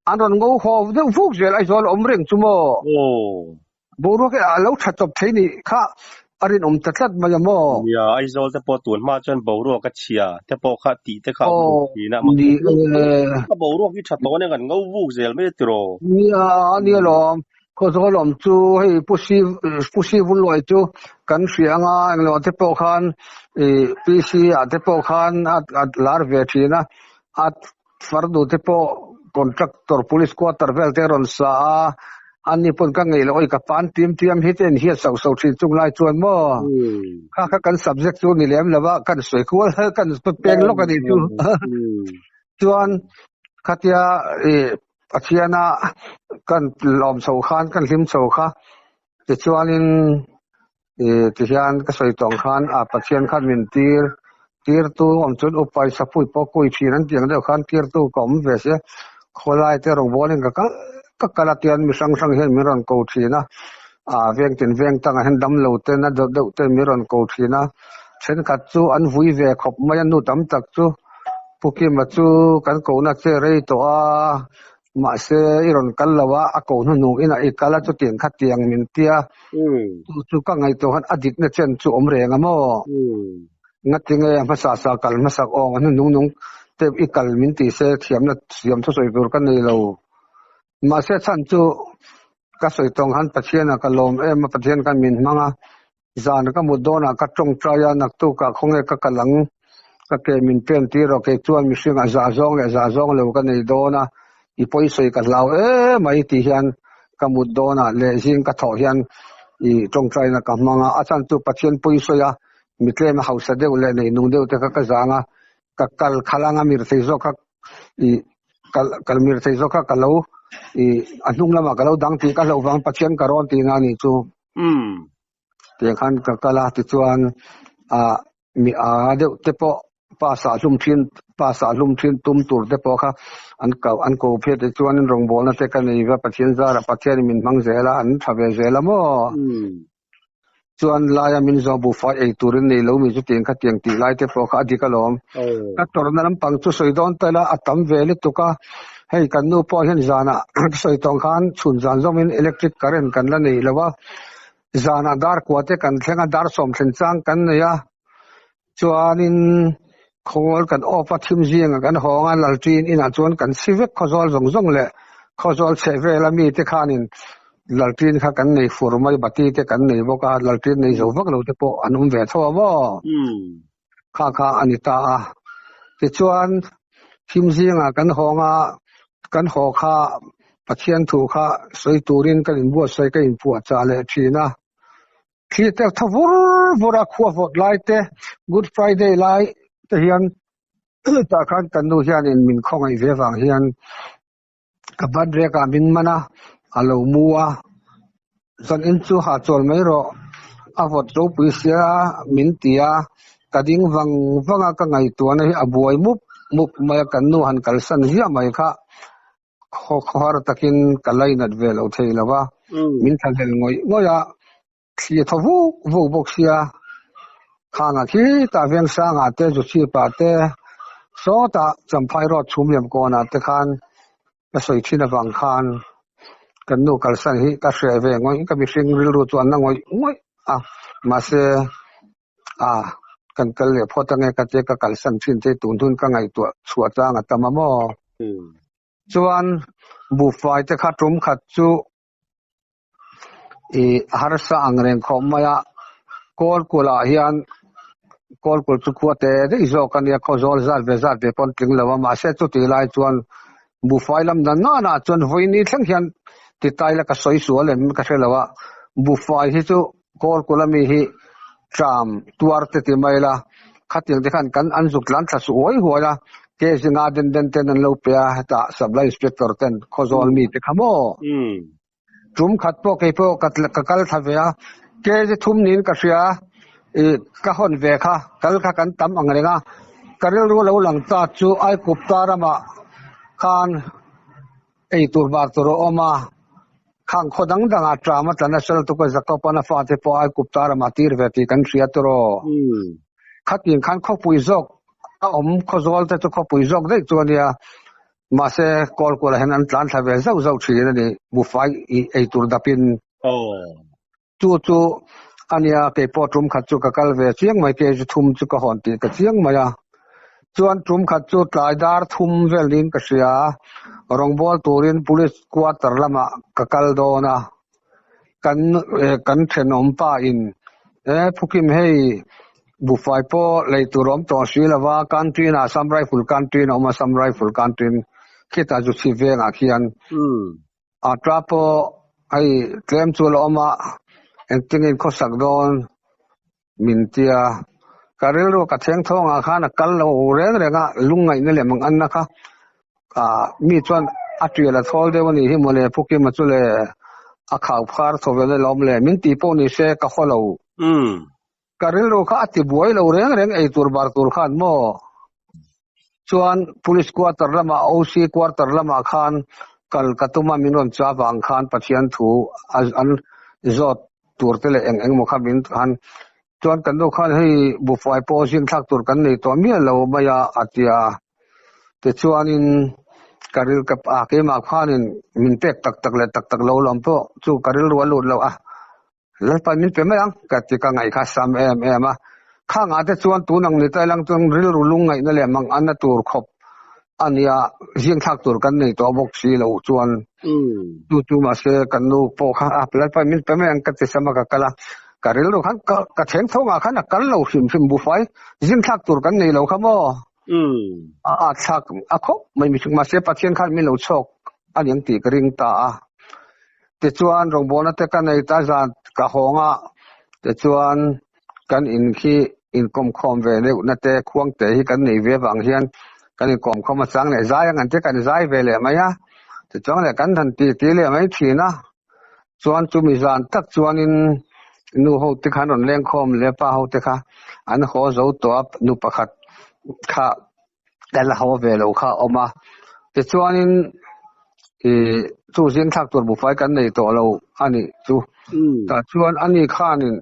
an rawn ngo haw deuh vuk zel Aizawl a awm reng chu maw? Aw. Boruak hi a lo tha chawp thei nih kha a rinawm ta tlat mai a maw? Nia, Aizawl te pawh tun hma chuan boruak a chhia te pawh kha tih te kha a awm thin a, Ni e. A boruak hi tha tawh ania kan ngo vuk zel mai a tiraw? Nia, a nia lawm. Khawzawl awm chu hei Pu Si Pu Si Vunluai chu kan hria anga englo te pawh khan ih PC ah te pawh khan a lar ve thin a, a Farnu te pawh contractor police quarter vel te rawn sa a, ani pawn ka ngeih loh oi ka pan tim tiam hi te in hiat sauh sauh thin chung lai chuan maw kha kha kan subject chu ni lem lova kan sawi kual kan peng lawk a nih chu chuan khatia ih Pathiana kan lawm chho khan kan hlim chho kha tichuanin Ih tihian ka sawi tawng khan a Pathian khan min tir tirtu awm chuan upai sapui pawh kui thin an tih ang deuh khan tirtu ka awm ve sia khawlai te rawngbawl in ka kal ka kal a tian mi hrang hrang hian min rawn ko thin a ah veng tin veng tangah hian damlo te na deuh deuh te min rawn ko thin a thenkhat chu an vui ve khawp mai a nu tam tak chu Pu Kima chu kan kohna che rei tawh a. Mahse, i rawn kal lo a, a ko hnuhnung inah i kal a, chutiang kha tiang min tia. Chu chu ka ngaihtuah khan a dikna chen chu awm reng a maw? Ngatinge hmasa sa kal hmasak awng a hnuhnung nung te i kal min ti se thiamna siam thusawi tur ka nei lo. Mahse chhan chu ka sawi tawng khan Pathianah ka lawm em a, Pathian khan min hmang a, Zan ka mut dawnah ka tawngtai a, naktukah khawnge ka kal ang, ka ke min pen tir rawh, kei chuan mihringah zah zawng leh zah zawng lo ka nei dawn a, i pawisawi ka hlau em mai tih hian ka mut dawnah leh zing ka thawh hian i tawngtaina ka hmang a, a chhan chu Pathian pawisawi a, mi tlem a hausa deuh leh neinung deuh te kha ka zang a, ka kal khalh anga mirthei zawk kha i kal kal mirthei zawk kha ka lo i a hnung lamah ka lo dang tih ka hlauh vang Pathian ka rawn tihna a nih chu. Umm. Tiang khan ka kal a, tichuan ah mi a deuh te pawh Pa sahhlum thin pa sahhlum thin tum tur te pawh kha an ko an ko phei te chuan rawngbawlna te ka nei va Pathian zarah Pathian in min hmang zel a an tha ve zel a maw? Chuan laia min zawh buhfai ei turin nei lo mi chu tiang kha tiang tih lai te pawh kha a dik alawm. Ka tawrhna lampang chu sawi dawn ta ila a tam ve lutuk a, hei kan nu pawh hian zanah ka sawi tawng khan chhun zan zawmin electric current kan la nei lo a, zanah dar kua te kan thleng a dar sawm thlen chang kan nei a. Chuanin khawngawl kan off a thim zingah kan hawng a, Lalṭin inah chuan kan si vek khawzawl zawng zawng leh khawzawl chheh vela mite khanin Lalṭin kha kan nei fur mai, bati te kan nei bawk a, Lalṭin nei zo vak lo te pawh an awm ve tho a maw? Kha kha a ni ta a. Tichuan thim zingah kan hawng a, kan haw kha Pathian thu kha sawi turin kan inbuatsaih ka inpuahchah leh ṭhin a. Thli tel tha vur vur a, khua vawt lai te, Good Friday lai te hian tah khan kan nu hianin min khawngaih ve vang hian ka ban rekah min man a, a lo mu a, zan in chu hahchawl mai rawh, a vawt ropui sia min ti a, ka ding vang vang a, ka ngaihtuahna hi a buai mup mup mai a, kan nu han kalsan ziah mai kha. Khawhar takin ka lainat ve lo thei lo va, min thlahlel ngawih ngawih a, thli a thaw vuk vuk bawk sia. Khangah khi tah Vengsangah te, Zuchhipah te, sawtah Champhai Road chhum liam kawnah te khan ka sawi thin avang khan kan nu kalsan hi ka hreh ve ngawih, ka mihring rilru chu an na ngawih ngawih a, mahse, A, kan kal leh phawt ange ka tia ka kalsan thin te tun hun ka ngaihtuah chhuah tlang a tam a maw? Chuan buhfai te kha tum khat chu i harsa ang reng khawp mai a, Kawlkulh ah hian Kawlkulh chu khua te daih zawk a nia, khawzawl zat ve zat ve pawn tling lo a, mahse chutih lai chuan buhfai lam dan nan ah chuan vawiin thleng hian ti tai la ka sawi sual em ka hre lo a, buhfai hi chu Kawlkulh ami hi tram tuar te ti mai la, khatiang te khan kan an zuk tlan thla su huai huai a, ke zinga den den ten an lo pe a, hetah Supply Inspector ten Khawzawl mi te kha maw? Tum khat pawh kei pawh ka ka kal thla ve a, ke zi thum niin ka hria, ih ka hawn ve kha, kal kha kan tam ang reng a, ka rilru lo lang ta chu Aikupta ramah khan ei tur bar tur a awm a, Khang khaw dang dangah ṭam a tla nasa lutuk a, Jakob-a'n a fate pawh Aigupta ramah tir ve tih kan hria tur aw. Khatin khan khawpui zawk a awm, khawzawl te chu khawpui zawk daih chu a nia. Mahse, Kawlkuala hian an tlan thla ve zauh zauh thin a ni, buhfai ei tur dapin. Chu chu a nia, kei pawh tum khat chu ka kal ve chiang mai, kei chu thum chu ka hawn tih ka chiang mai a. Chuan tum khat chu tlai dar thum vel niin ka hria, rawngbâwl turin police quarter lamah ka kal dawn a, kan kan thenawm pa in e Phukim hei buhfai pawh lei tur awm tawh si lo va, canteen ah Assam Rifle canteen a awm a, Assam Rifle canteen khitah chu chhip vengah khian A ta pawh hei tlem chu la awm a, engtin khawsak dawn min tia. Ka rilru ka theng thawngah khan a kal lo reng reng a, lungngaihna leh mang anna kha ah mi chuan a tial a thawl deuh a nih hi mawle Pu Kima chu le a khau phar thaw vel alawm le min tih pawh ni se ka haw lo. Ka rilru kha a ti buai lo reng reng ei tur bar tur khan maw? Chuan Police quarter lamah OC quarter lamah khan kal ka tum a min rawn cha vang khan Pathian thu an zawt tur te leh eng eng maw kha min han chuan kan nu khan hei buhfai pawh zing thlak tur kan nei tawh miah lo mai a a ti a. Tichuanin ka ril ka a keimah khanin min pek tak tak leh tak tak lo lam pawh chu ka rilru a lut lo a. Lalpa min pe mai ang ka ti ka ngaih kha sam em em a. Khangah te chuan tun ang ni ta ilang chuan rilru lungngaihna leh mang anna tur khawp a nia, zing thlak tur kan nei tawh bawk si lo chuan chu chu mahse kan nu pawh kha a Lalpa min pe mai ang ka ti sam a ka kal a, ka rilru khan ka ka theng thawngah khan a kal lo hrim hrim bufai zing thlak tur kan nei lo kha maw a a thlak a khawp mai mihring mahse Pathian khan min lo chhawk a ni ang tih ka ring ta a. Tichuan rawngbawlna te ka nei ta zan ka hawng a, tichuan kan in khi inkawmkhawm ve deuhna te khuang te hi kan nei ve avang hian kan inkawmkhawm a chang leh zai ang an ti kan zai ve leh mai a, tichuan leh kan han ti ti leh mai thin a, chuan chumi zan tak chuanin nu ho te kha an rawn lengkhawm leh pa ho te kha an haw zo tawh a, nu pakhat. Kha kan la haw ve lo kha a awm a, tichuanin ih chu zing thlak tur buhfai kan nei tawh lo a nih chu. Tah chuan ani khanin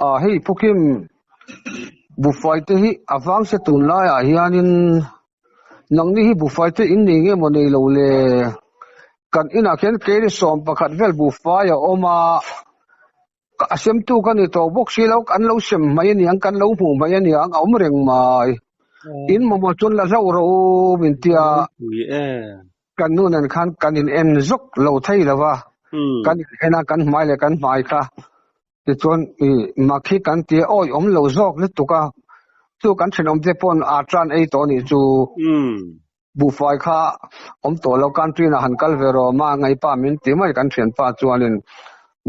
ah hei Pukim buhfai te hi a vang se tunlaiah hianin nangni hi buhfai te in nei nge maw nei lo le? Kan inah khian keri 11 vel buhfai a awm a. A semtu ka ni tawh bawk si lo, kan lo sem mai a niang, kan lo hmuh mai a niang, a awm reng mai. In mamawh chuan la hlauh rawh u min ti a. Kan nu nen khan kan in en zawk lo thei lo va, kan in en a, kan hmai leh kan hmai kha. Tichuan i mak hi kan ti a, awi awm lo zawk lutuk a, chu kan thenawmte paw'n a tan ei tawh a nih chu. Buhfai kha awm tawh lo country ah han kal ve rawh ma ngai pa min ti mai kan thianpa chuanin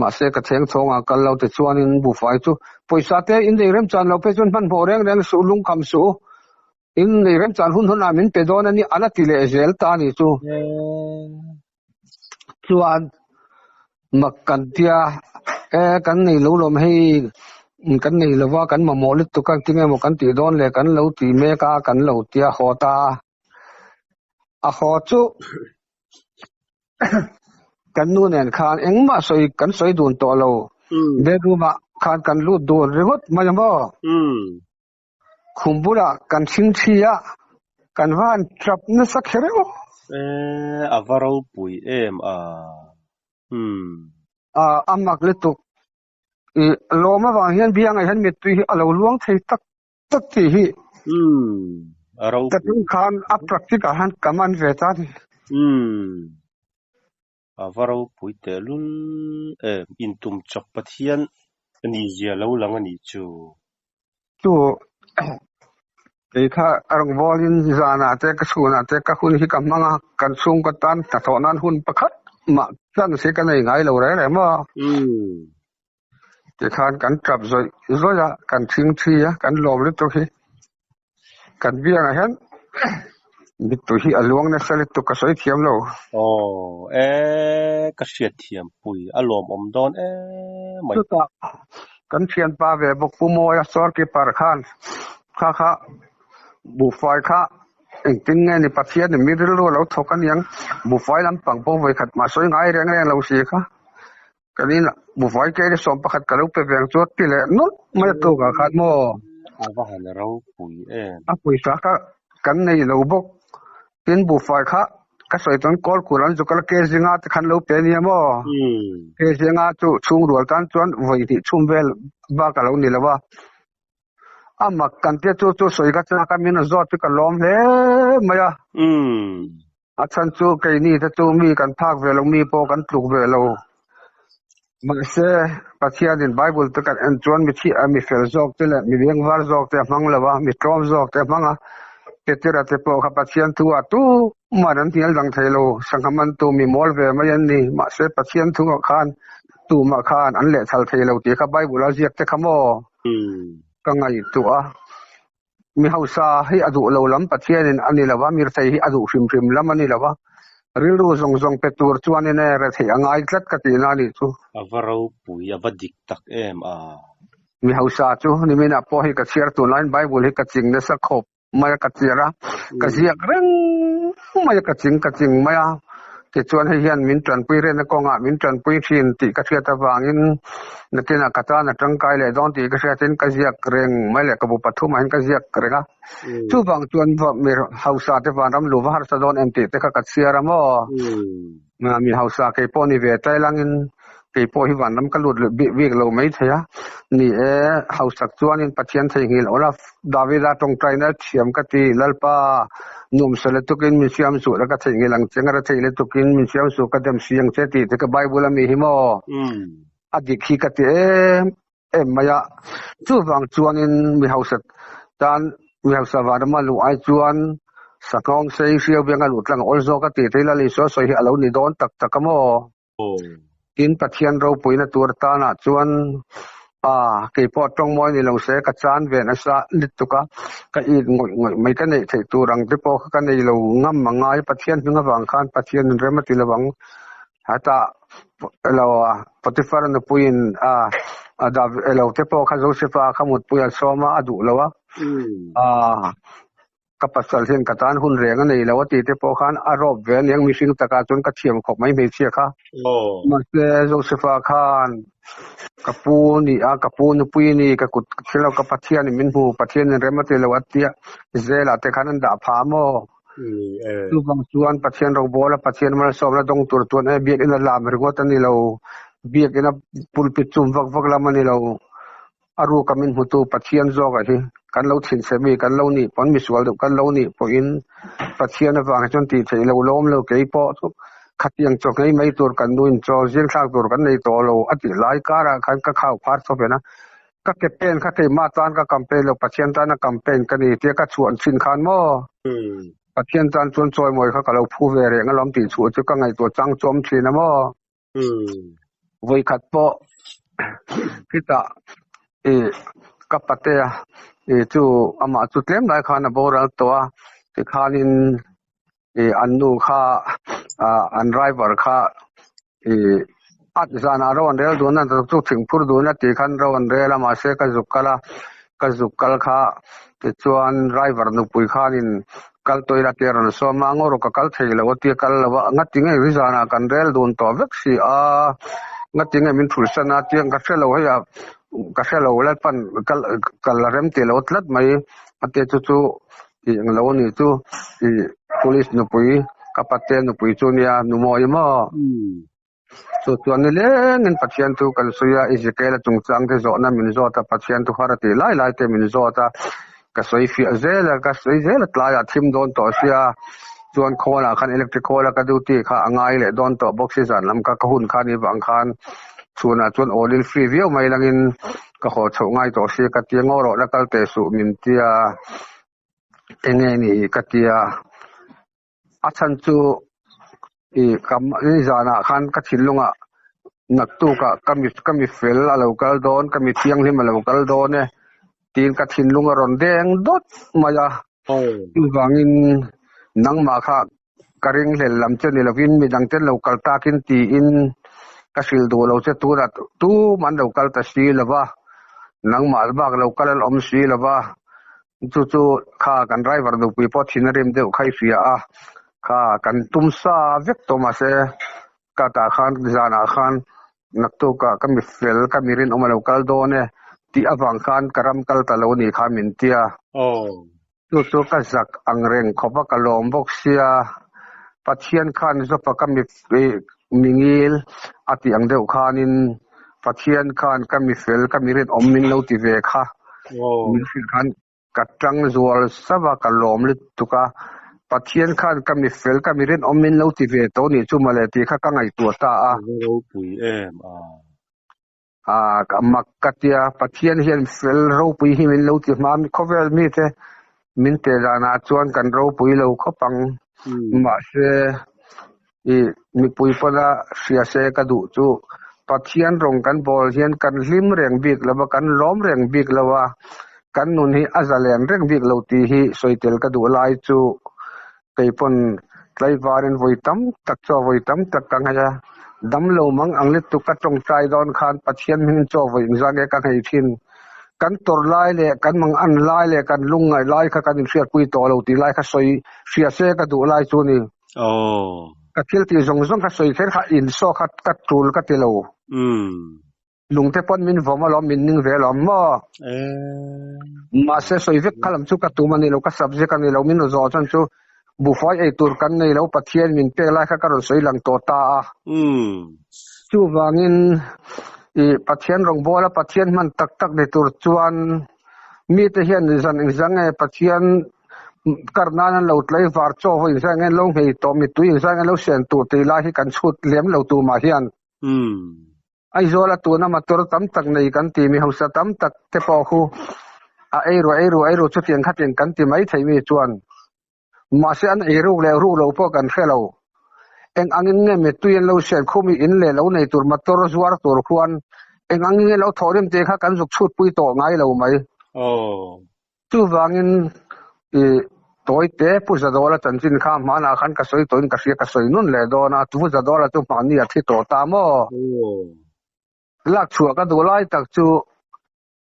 mahse ka theng chhawngah kal lo ti chuanin buhfai chu pawisa te in nei remchan lo phei chuan hmanhmawh reng reng suh lungkham suh u in nei remchan hun hunah min pe dawn a ni a la ti leh zel ta a nih chu. Chuan mak kan tia e kan nei lo lawm hei kan nei lova kan mamawh lutuk a tinge maw kan tih dawn le kan lo ti mek a kan lo tia haw ta a haw chu kan nu nen khan engmah sawi kan sawi dun tawh lo bedroom ah khan kan lut dun ringawt mai a maw. Khum bulah kan thingthi a, kan va han tap nasa kher em aw. E, a va ropui em a. Umm. A, a mak lutuk. I lawm avang hian biangah hian mittui hi a lo luang thei tak tak tih hi. Umm, a ropui. Ka tum khan a practical han ka man ve ta ni. Umm. A va ropui tehlul em, intum chawp Pathian ni zia lo lang a nih chu. Chu kei kha a rawn bawlin zanah te ka chhunah te ka hun hi ka hmang a, kan chhungkaw tan hnathawh nan hun pakhat mah chance hi ka nei ngai lo reng reng maw. Tikhan kan tap zawih zawih a, kan thingthi a, kan lawm lutuk hi. Kan biangah hian mittui hi a luang nasa lutuk ka sawi thiam lo. Aw e, ka hriat thiam pui, a lawmawm dawn em mai. Chutah kan thianpa ve bawk Pu Mawia storekeeper khan kha kha buhfai kha engtin nge ni Pathian in mi rilru a lo thawk aniang, buhfai lampang pawh vawikhat mah sawi ngai reng reng lo si kha. Kan in buhfai kei le 11 ka lo pe veng chu a ti leh nawlh mai a tukah khan maw. A va han ropui em. A pawisa kha kan nei lo bawk. Tin buhfai kha ka sawi chuan kawl kur an zuk a la ke zinga te khan lo pe ania maw. Ke zinga chu chhung rual tan chuan vawi hnih chhum vel bak a lo ni lo a. A mak kan tia chu chu sawi ka chak a min a zawt chu ka lawm hle mai a. A chhan chu keini te chu mi kan phak ve lo, mi pawh kan tluk ve lo. Mahse, Pathianin Bible te kan en chuan mi thi, mi fel zawk te leh mi bengvar zawk te a hmang lo a, mi tlawm zawk te a hmang a. Petera te pawh kha Pathian thu ah tuman an hnial dang thei lo, sangha mantu mi mawl ve mai an ni. Mahse, Pathian thu ah khan tumah khan an lehchhal thei lo tih kha Bible a ziak te kha maw ka ngaihtuah a. Mi hausa hi a duh lo lam Pathianin a ni lo va, mirthei hi a duh hrim hrim lam a ni lo va. Rilru zawng zawng pe tur chuanin e retheih a ngai tlat ka tihna a nih chu. A va ropui, a va dik tak em a. Mi hausa chu niminah pawh hei ka chhiar tun laiin Bible hi ka ching nasa khawp mai a, ka chhiar a, ka ziak reng mai a, ka ching ka ching mai a. Tichuan hei hian min tanpui rehna kawngah min tanpui thin tih ka hriat avangin nakinah ka tan a tangkai leh dawn tih ka hriatin ka ziak reng mai leh ka bu pathumah hian ka ziak reng a. Chuvang chuan mi hausa te vanram lu va harsa dawn em tih te kha ka chhiar a maw? Mi hausa kei pawh ni ve tlai langin kei pawh hi vanram ka lut bik bik lo mai thei a. Ni e, hausak chuanin Pathian theihnghilh awla Davida tawngtaina thiam ka ti, Lalpa, nuamsa lutukin min siam suh la ka theihnghilh ang che, ngara theih lutukin min siam suh ka dem si ang che tih te ka Bible a mi hi maw? A dik hi ka ti em em mai a. Chuvang chuanin mi hausa tan mi hausa vanrama luh ai chuan sanghawng sei hriau bianga luh tlang a awl zawk a tih te hi Lal Isua sawi hi a lo ni dawn tak tak a maw? Tin, Pathian ropuina tur tanah chuan a kei pawh tawng mawi ni lo se ka chan ve nasa lutuk a, ka it ngawih ngawih mai ka neih theih tur ang te pawh kha ka nei lo ngam a ngai. Pathian hming avang khan Pathian in rem a ti lo ang. Hetah elo Potiphar nupuiin a elo te pawh kha Josefa kha mutpui a sawm a, a duh lo a. Ka pasal hian ka tan hun reng a nei lo a tih te pawh khan a rawp ve aniang mihring takah chuan ka thiam khawp mai hmeichhia kha. Mahse Joseph-a khan ka pu ni a, ka pu nupui ni, ka kut thil lo ka Pathianin min hmu, Pathianin rem a ti lo a tia zelah te khan an dah phah maw? Chuvang chuan Pathian robawla Pathian malsawmna dawng tur chuan e biakinn a lam ringawt a ni lo, biakinn a pulpit chum vak vak lam a ni lo. A ruka min hmutu Pathian zawka hi kan lo thinchhe mi kan lo nih pawn misual deuh kan lo nih pawhin Pathian avang hi chuan tih theih lo lawm lo kei pawh chu khatiang chaw nghei mai tur kan nuin chaw zing thlak tur kan nei tawh lo a tih lai karah khan ka khau phar chawp en a, ka ke pen kha keimah tan ka campaign lo Pathian tana campaign ka ni tia ka chhuan thin khan maw Pathian tan chuan chawimawi kha ka lo phu ve reng alawm tih chhuah chu ka ngaihtuah chang chawm thin a maw. Vawikhat pawh khitah ih ka patea ih chu amah chu tlem lai khan a boral tawh a tikhanin ih an nu kha ah an driver kha ih a zanah ro an rel dun a chu thingphur dun a tih khan ro an rel a mahse ka zuk kal a ka zuk kal kha tichuan driver nupui khanin Kal tawh ila tia rawn sawm a, ngaw rawh ka kal thei lo a tia kal lo a, ngati nge ri zanah kan rel dun tawh vek si a, ngati nge min thul san a tia ka hre lo hei a, ka hre lo lalpan kal kal a rem tih lo tlat mai a tia chu chu tih ang lo a ni chu ih police nupui ka patea nupui chu nia nu mawi maw. Chu chuan ni lengin Pathian thu kan sawi a, Ezekiel-a chungchang te zawhna min zawt a, Pathian thu har a tih lai lai te min zawt a, ka sawi fiah zel a, ka sawi zel a tlaiah thim dawn tawh sia, chuan khawnah khan electric khawl a ka duty kha a ngai leh dawn tawh bawk si zan lam kha ka hun kha ni vang khan chhunah chuan all in free viau mai langin ka haw chhoh ngai tawh sia ka tia ngaw rawh la kal teh suh min tia enge ni ka tia. A chhan chu ih ka nizanah khan ka thinlungah naktukah ka mi ka mi fel a lo kal dawn ka mi thianghlim a lo kal dawn e tiin ka thinlung a rawn deng dawt mai a. Chuvangin nangmah kha ka ringhlel lam che ni lovin midang ten lo kal takin tiin ka hrilh duh lo che tunah tum an lo kal ta si lo va, nangmah bak lo kal an awm si lo va. Chu chu kha kan driver nupui pawh thin a rim deuh kha i hria a, kha kan tum sa vek tawh mahse ka tah khan zanah khan naktukah ka mi fel ka mi rinawm a lo kal dawn e tih avang khan ka ram kal ta lo ni kha min tia. Chu chu ka zak ang reng khawp a ka lawm bawk sia, Pathian khan Jopa ka mi mi ngil a tih ang deuh khanin Pathian khan ka mi fel ka mi rinawm min lo ti ve kha. Min hrilh khan ka tang zual sap a, ka lawm lutuk a. Pathian khan ka mi fel ka mi rinawm min lo ti ve tawh nih chu mawle tih kha ka ngaihtuah ta a. Ka ropui em a. A ka mak ka tia, Pathian hian fel ropui hi min lo ti hma a, khawvel mite min teh danah chuan kan ropui lo khawp ang. Mahse ih mipui pawna hria se ka duh chu Pathian rawng kan bawl hian kan hlim reng bik lo va, kan lawm reng bik lo a, kan nun hi a zalen reng bik lo tih hi sawi tel ka duh lai chu kei pawn tlaivarin vawi tam tak chaw vawi tam tak ka nghei a, dam lo mang ang lutuk ka tawngtai dawn khan Pathian hming chaw vawi engzah nge ka nghei thin. Kan tawrh lai leh kan mang an lai leh kan lungngaih lai kha kan inhriatpui tawh lo tih lai kha sawi hria se ka duh lai chu ni. Aww. Ka thil tih zawng zawng kha sawi kher kha insaw kha ka tul ka ti lo. Umm. Lungte pawn min vawm alawm min ning ve alawm maw? Eee. Mahse sawi vek kha lam chu ka tum a ni lo ka subject a ni lo min rawn zawh chuan chu buhfai ei tur kan nei lo Pathian min pek lai kha ka rawn sawi lang tawh ta a. Umm. Chuvangin ih Pathian rawngbawla Pathian hman tak tak ni tur chuan mite hian zan engzah nge Pathian kar nan an lo tlai var chaw vawi engzah nge an lo nghei tawh mittui engzah nge an lo sen tur tih lai hi kan chhut lem lo tumah hian. Aizawl a tuna motor tam tak nei kan ti mi hausa tam tak te pawh khu a eiru eiru eiru chutiang khatiang kan ti mai thei mi chuan mahse an eiruk leh ruk lo pawh kan hre lo. Eng angin nge mittui an lo sen khum i in leh lo nei tur motor zuar tur khuan eng angin nge lo thawh rim tih kha kan zuk chhut pui tawh ngai lo mai. Chuvangin i tawi te Pu Zadawla chanchin kha hmanah khan ka sawi tawhin ka hria ka sawi nun leh dawn a, Pu Zadawla chu hmahni a thi tawh ta maw? Lak chhuah ka duh lai tak chu.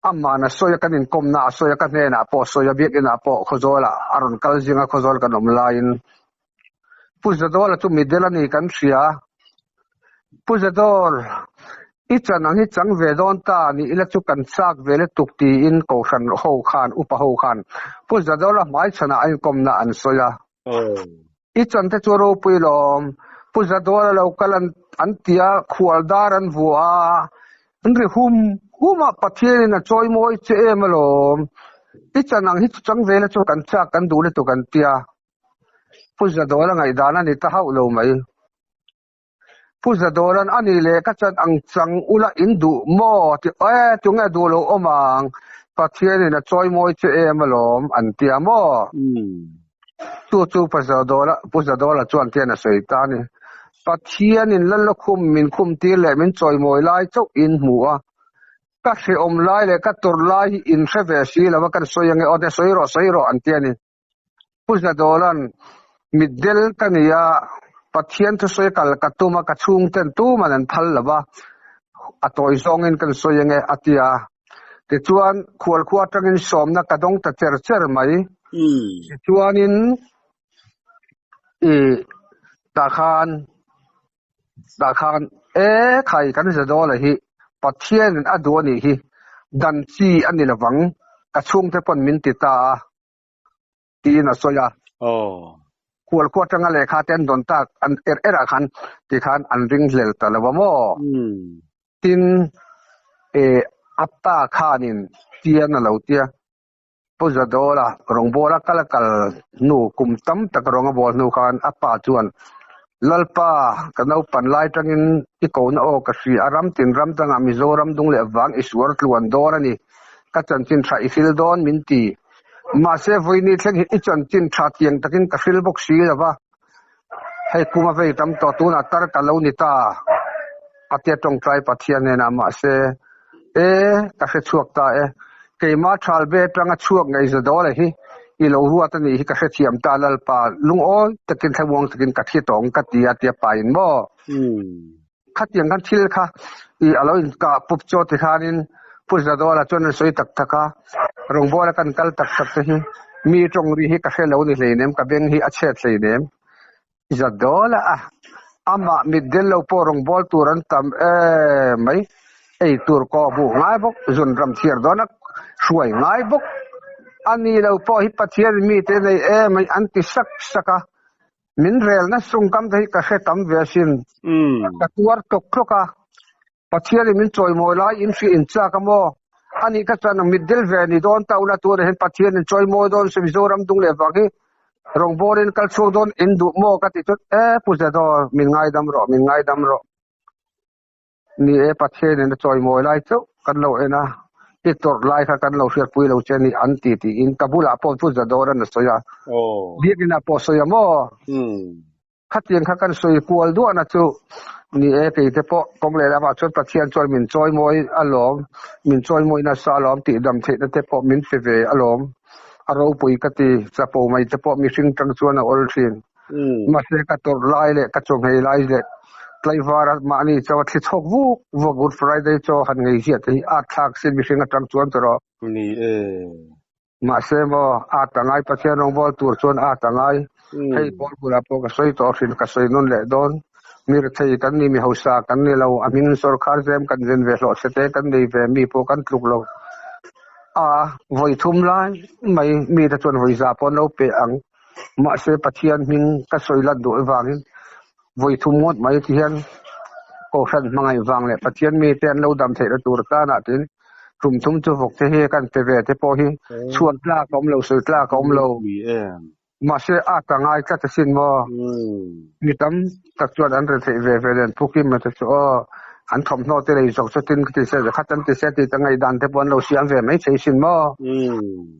Amah na sawi a kan inkawmna a sawi a ka hnenah pawh a sawi a biakinah pawh Khawzawlah a rawn kal zing a Khawzawl kan awm laiin Pu Zadawla chu midel a ni kan hria. Pu Zadawr, i chan ang hi chang ve dawn ta ni ila chu kan chak ve lutuk tiin Kohhran ho khan, upa ho khan Pu Zadawla hmaichhanah a inkawmna an sawi a. I chan te chu ropui lawm. Pu Zadawla lo kal an an tia khual dar an vuah a, an ri hum hum a, Pathianin a chawi mawi che em alawm. I chan ang hi chu chang vela chu kan chak kan duh lutuk an tia. Pu Zadawla ngaihdan a ni ta hauh lo mai. Pu Zadawla'n a nih leh ka chan ang chang ula in duh maw? ti e, tunge duh lo awm ang, Pathianin a chawi mawi che em alawm an tia maw? Chu chu Pu Zadawla Pu Zadawla chuan tian a sawi ta a ni. Pathianin Lalla khum min khum tir leh min chawi mawi lai chauh in hmu a, ka hrehawm lai leh ka tawrh lai hi in hre ve si lo a kan sawi ange aw te sawi rawh sawi rawh an ti a ni. Pu Zadawla'n, Mitdel ka ni a, Pathian thusawi kal ka tum a, ka chhungten tuman an phal lo va, a tawi zawngin kan sawi ange, a ti a. Tichuan, khualkhua atangin sawmna ka dawng ta cher cher mai. Tichuanin, i tah khan, tah khan, E khai, kan Zadawla hi Pathianin a duh a nih hi, dan chi a ni lovang, ka chhungte pawn min ti ta a. tiin a sawi a. Khualkhua atanga lehkha te an dawn tak an er er ah khan tikhan an ringhlel ta lo a maw? Tin, e a pa khanin tian a lo tia. Pu Zadawla rawngbawla kal a kal hnu kum tam tak rawng a bawl hnu khan a pa chuan Lalpa ka naupan lai tangin i kohna aw ka hria a, ram tin ram dangah Mizoram dung leh vang i suar tluan dawn a ni. Ka chanchin tha i hril dawn min ti. Mahse vawiini thleng hi i chanchin tha tiang takin ka hril bawk si lo va, hei kum a vei tam tawh tunah tar ka lo ni ta a tia tawngtai Pathian hnenah mahse e ka hre chhuak ta e, keimah thal be atanga chhuak ngei za dawl hi i lo ruat a nih hi ka hrethiam ta Lalpa lungawi takin thlamuang takin ka thi tawng ka ti a tia pain maw? Khatiang khan thil kha i a lo inkah pup chaw ti khanin Pu Zadawla chuan an sawi tak tak a, rawngbawla kan kal tak tak te hi mi tawng ri hi ka hre lo ni hleinem, ka beng hi a chhet hleinem. Zadawla a, amah mitdel lo pawh rawngbâwl tur an tam em mai, ei tur kawh hmuh ngai bawk, zun ram thiar dawna hruai ngai bawk, a ni lo pawh hi Pathianin mite nei em mai an ti sak sak a. Min relna sungkam te hi ka hre tam ve asin. Ka tuar tlawk tlawk a. Pathianin min chawimawi lai in hria in chak a maw? Anih kha chuan mitdel ve ni dawn ta ula tunah hian Pathianin chawimawi dawn se Mizoram dung leh vang hi rawngbawlin kal chhuak dawn in duh maw ka tih chuan e Pu Zadawr min ngaidam rawh min ngaidam rawh. Ni e, Pathianin a chawimawi lai chauh kan lo en a, i tawrh lai kha kan lo hriatpui lo che ni an ti tiin ka bulah pawh chu Zadawra'n a sawi a, Biakinah pawh a sawi a maw? Khatiang kha kan sawi kual duahna chu ni e, kei te pawh kawng lehlamah chuan Pathian chuan min chawimawi alawm, min chawimawi nasa alawm tih dam theihna te pawh min pe ve alawm, a ropui ka ti, chapo mai te pawh mihring tang chuan a awl thin. Mahse ka tawrh lai leh ka chaw nghei lai leh tlaivara mahni chaw a thli chhawk vuk vuk Good Friday chaw han ngei ziah te hi at thlak sin mihring atang chuan chu rawh. Ni e. Mahse maw at a ngai Pathian rawngbâwl tur chuan at a ngai. Hei pawl bulah pawh ka sawi tawh hrin ka sawi nawn leh dawn. Mi rethei kan ni, mi hausa kan ni lo, a hming sawrkhar zem kan zen ve hlawh chhe te kan nei ve mi pawh kan tluk lo. A vawi thum lai mai mite chuan vawi za pawh an lo pe ang. Mahse Pathian hming ka sawi lat duh avangin vawi thum ngawt mai ti hian Kohhran hmangaih vang leh Pathian mite an lo dam theihna tur tanah tiin tum thum chu vawk te hi kan pe ve te pawh hi chhuan tlak a awm lo, sawi tlak a awm lo. Mahse a ta ngai tlat asin maw? Mi tam tak chuan an retheih ve ve nen Pu Kima te chu aw an thawmhnaw te lei zawk chutin ka ti se khat an ti se tih ka ngaihdan te pawh an lo siam ve mai thei sin maw?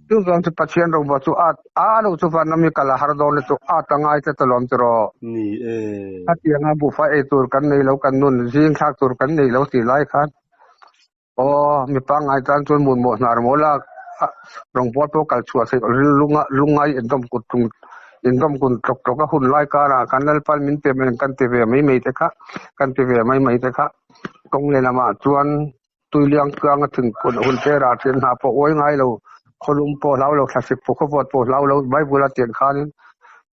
Chuvang chu Pathian rawngbawl chu a a lo chu van lam hi kal a har dawn lutuk a ta ngai tlat alawm chu rawh. Ni e. Hetianga buhfai ei tur kan nei lo kan nun zing thlak tur kan nei lo tih lai khan aw mi pangngai tan chuan mutmawh hnar maw lak rawngbawl pawh kal chhuah theih lunga lungngai indawm kut tung indawm kun tlawk tlawk a hun lai karah kan Lalpan min pe mai kan ti ve mai mai te kha kan ti ve mai mai te kha kawng lehlamah chuan. Tuiliang tluanga thingkun hun te rah thin hna pawh uai ngai lo, khawlum pawh hlau lo, thlasik pawh khawvawt pawh hlau lo, Bible a tiang khanin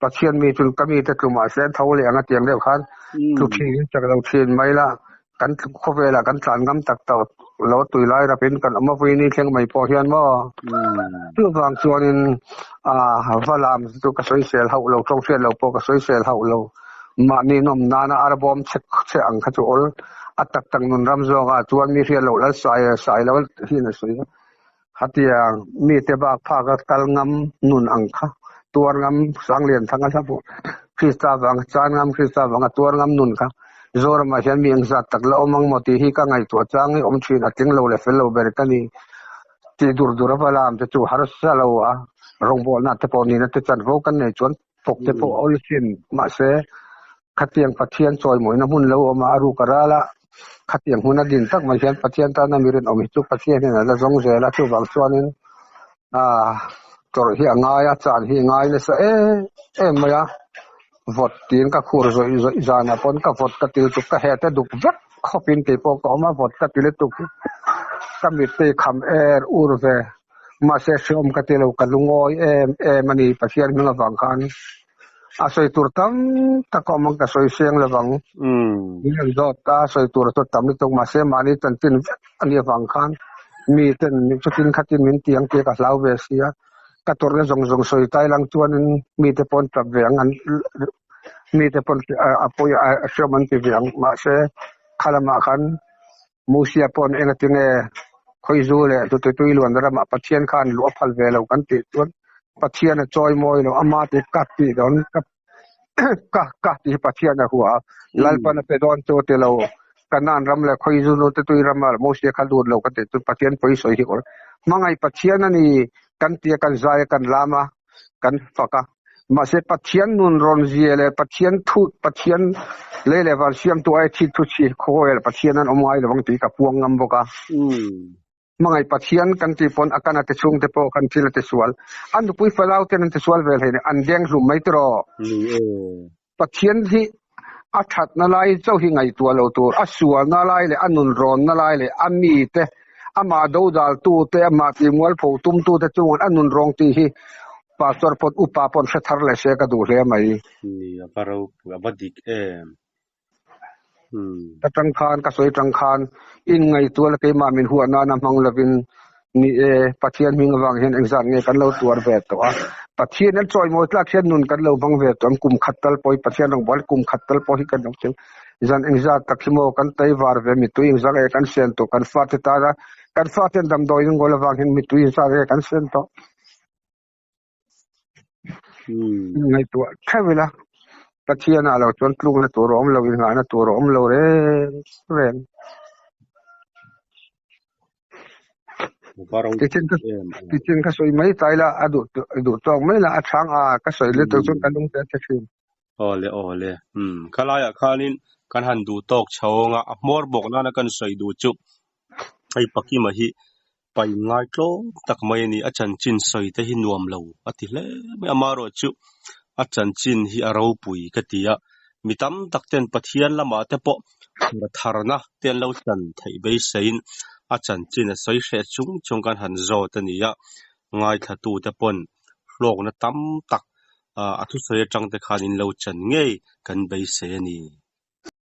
Pathian mi chu ka mite tlu mah se an tho leh ang a tiang deuh khan tlu thin in chak lo thin mai la, kan khawvelah kan tlan ngam tak tak lo tui lai rapin kan awm a vawiin thleng mai pawh hian maw chuvang chuanin va lam chu ka sawisel hauh lo, tawng hriat lo pawh ka sawisel hauh lo. Mahni nawm nana arbawm chhe chhe ang kha chu awl a tak tak nun ram zawngah chuan mi hriat loh lal sai sai lo hian a sawi a. Hatiang mite bak phak a kal ngam nun ang kha tuar ngam Sanglianthanga hla pawh Krista vanga chan ngam Krista vanga tuar ngam nun kha Zoramah hian mi engzat tak la awm ang maw tih hi ka ngaihtuah chang hi awm thin a tling lo leh fel lo ber ka ni tih dur dur a va lam te chu harsa lo a rawngbawlna te pawh nihna te chanvo kan nei chuan Thawk te pawh a awl thin. Mahse, khatiang Pathian chawimawina hmun lo awm a, a ruk a ral a, khatiang hmun a din tak mai hian Pathian tana mi rinawm hi chu Pathian hian a la zawng zel a, chuvang chuanin aah tawrh hi a ngai a, chan hi a ngai nasa em em mai a, vawt tiin ka khur zawih zawih zanah pawn ka vawt ka til tuk ka het a duk vek khawpin keipawh ka awm a, vawt ka ti lutuk hi ka mittui kham er ur ve. Mahse hreawm ka ti lo, ka lungawi em em a ni Pathian hming avang khan a sawi tur tam tak a awm ang ka sawi seng lo vang. Min rawn zawt a, sawi tur chu tam lutuk mahse mahni chanchin vek a nih avang khan mi ten chutin khatin min ti ang tih ka hlau ve sia, ka tawrhna zawng zawng sawi tai lang chuanin mite pawh an tap ve ang an mite pawh a pawi a hreawm an ti ve ang mahse kha lamah khan Mosia paw'n engatinge Khawizu leh Hlutitui luan ramah Pathian khan luh a phal ve lo kan tih chuan Pathian a chawi mawi lo, ama ti ka tih dawn ka ka ka tih hi Pathian a hua a, Lalpan a pe dawn chu a ti lo, Kanaan ram leh Khawizu Hlutitui rama Mosia kha lut lo kan tih chuan Pathian pawi sawi hi awrh hmangaih Pathian a ni kan ti a, kan zai a, kan lam a, kan fak a. Mahse Pathian nun rawn zia leh Pathian thu Pathian lei leh van siamtu ai thil thu chhi khawvel Pathian an awm ngai lo ang tih ka puang ngam bawk a. Hmangaih Pathian kan tih pawn a kana te chhungte pawh kan thil a ti sual. A nupui falau ten an ti sual vel hei an deng hlum mai tiraw. Ni e. Pathian hi a thatna lai chauh hi ngaihtuah lo tur, a sualna lai leh a nunrawnna lai leh a mite, amah dodaltute, amah tihmualpho tumtute chungin a nunrawng tih hi Pastor pawn upa pawn hre thar leh se ka duh hle mai. Ni, a va ropui, a va dik em. Hmm. Ka tang khan, ka sawi tang khan, inngaihtuah la keimah min huah nana hmang lovin Ni e, Pathian hming avang hian engzat nge kan lo tuar ve tawh a, Pathian an chawimawi tlak hian nun kan lo hmang ve tawh ang, kum khat tal pawh hi Pathian rawngbâwl kum khat tal pawh hi kan lo cheng. Zan engzat tak hi maw kan taivar ve, mittui engzat nge kan sen tawh, kan fate tana kan faten damdawi an ngawl avang hian mittui engzat nge kan sen tawh. Ngaihtuah theuh ila, Pathianah lo chuan tlukna tur a awm lo, inngahna tur a awm lo reng reng. Tichin ka sawi mai ta ila, a duh duh tawk mai la, a chhang a, ka sawi lutuk chuan ka lung te a che thin. Awle awle, umm khalaiah khanin kan han duh tawk chho ang a, a hmawr bawk nana kan sawi duh chu hei Pakima hi Pain ngaitlawm tak mai a ni. A chanchin sawi te hi nuam lo a ti hle mai. Amaherawhchu a chanchin hi a ropui ka ti a, mi tam tak ten Pathian lamah te pawh tharna te an lo chan theih beiseiin a chanchin a sawi hreh chung chung kan han zawt a ni a, ngaithlatu te pawn hlawkna tam tak a thusawi atang te khan in lo chan ngei kan beisei a ni.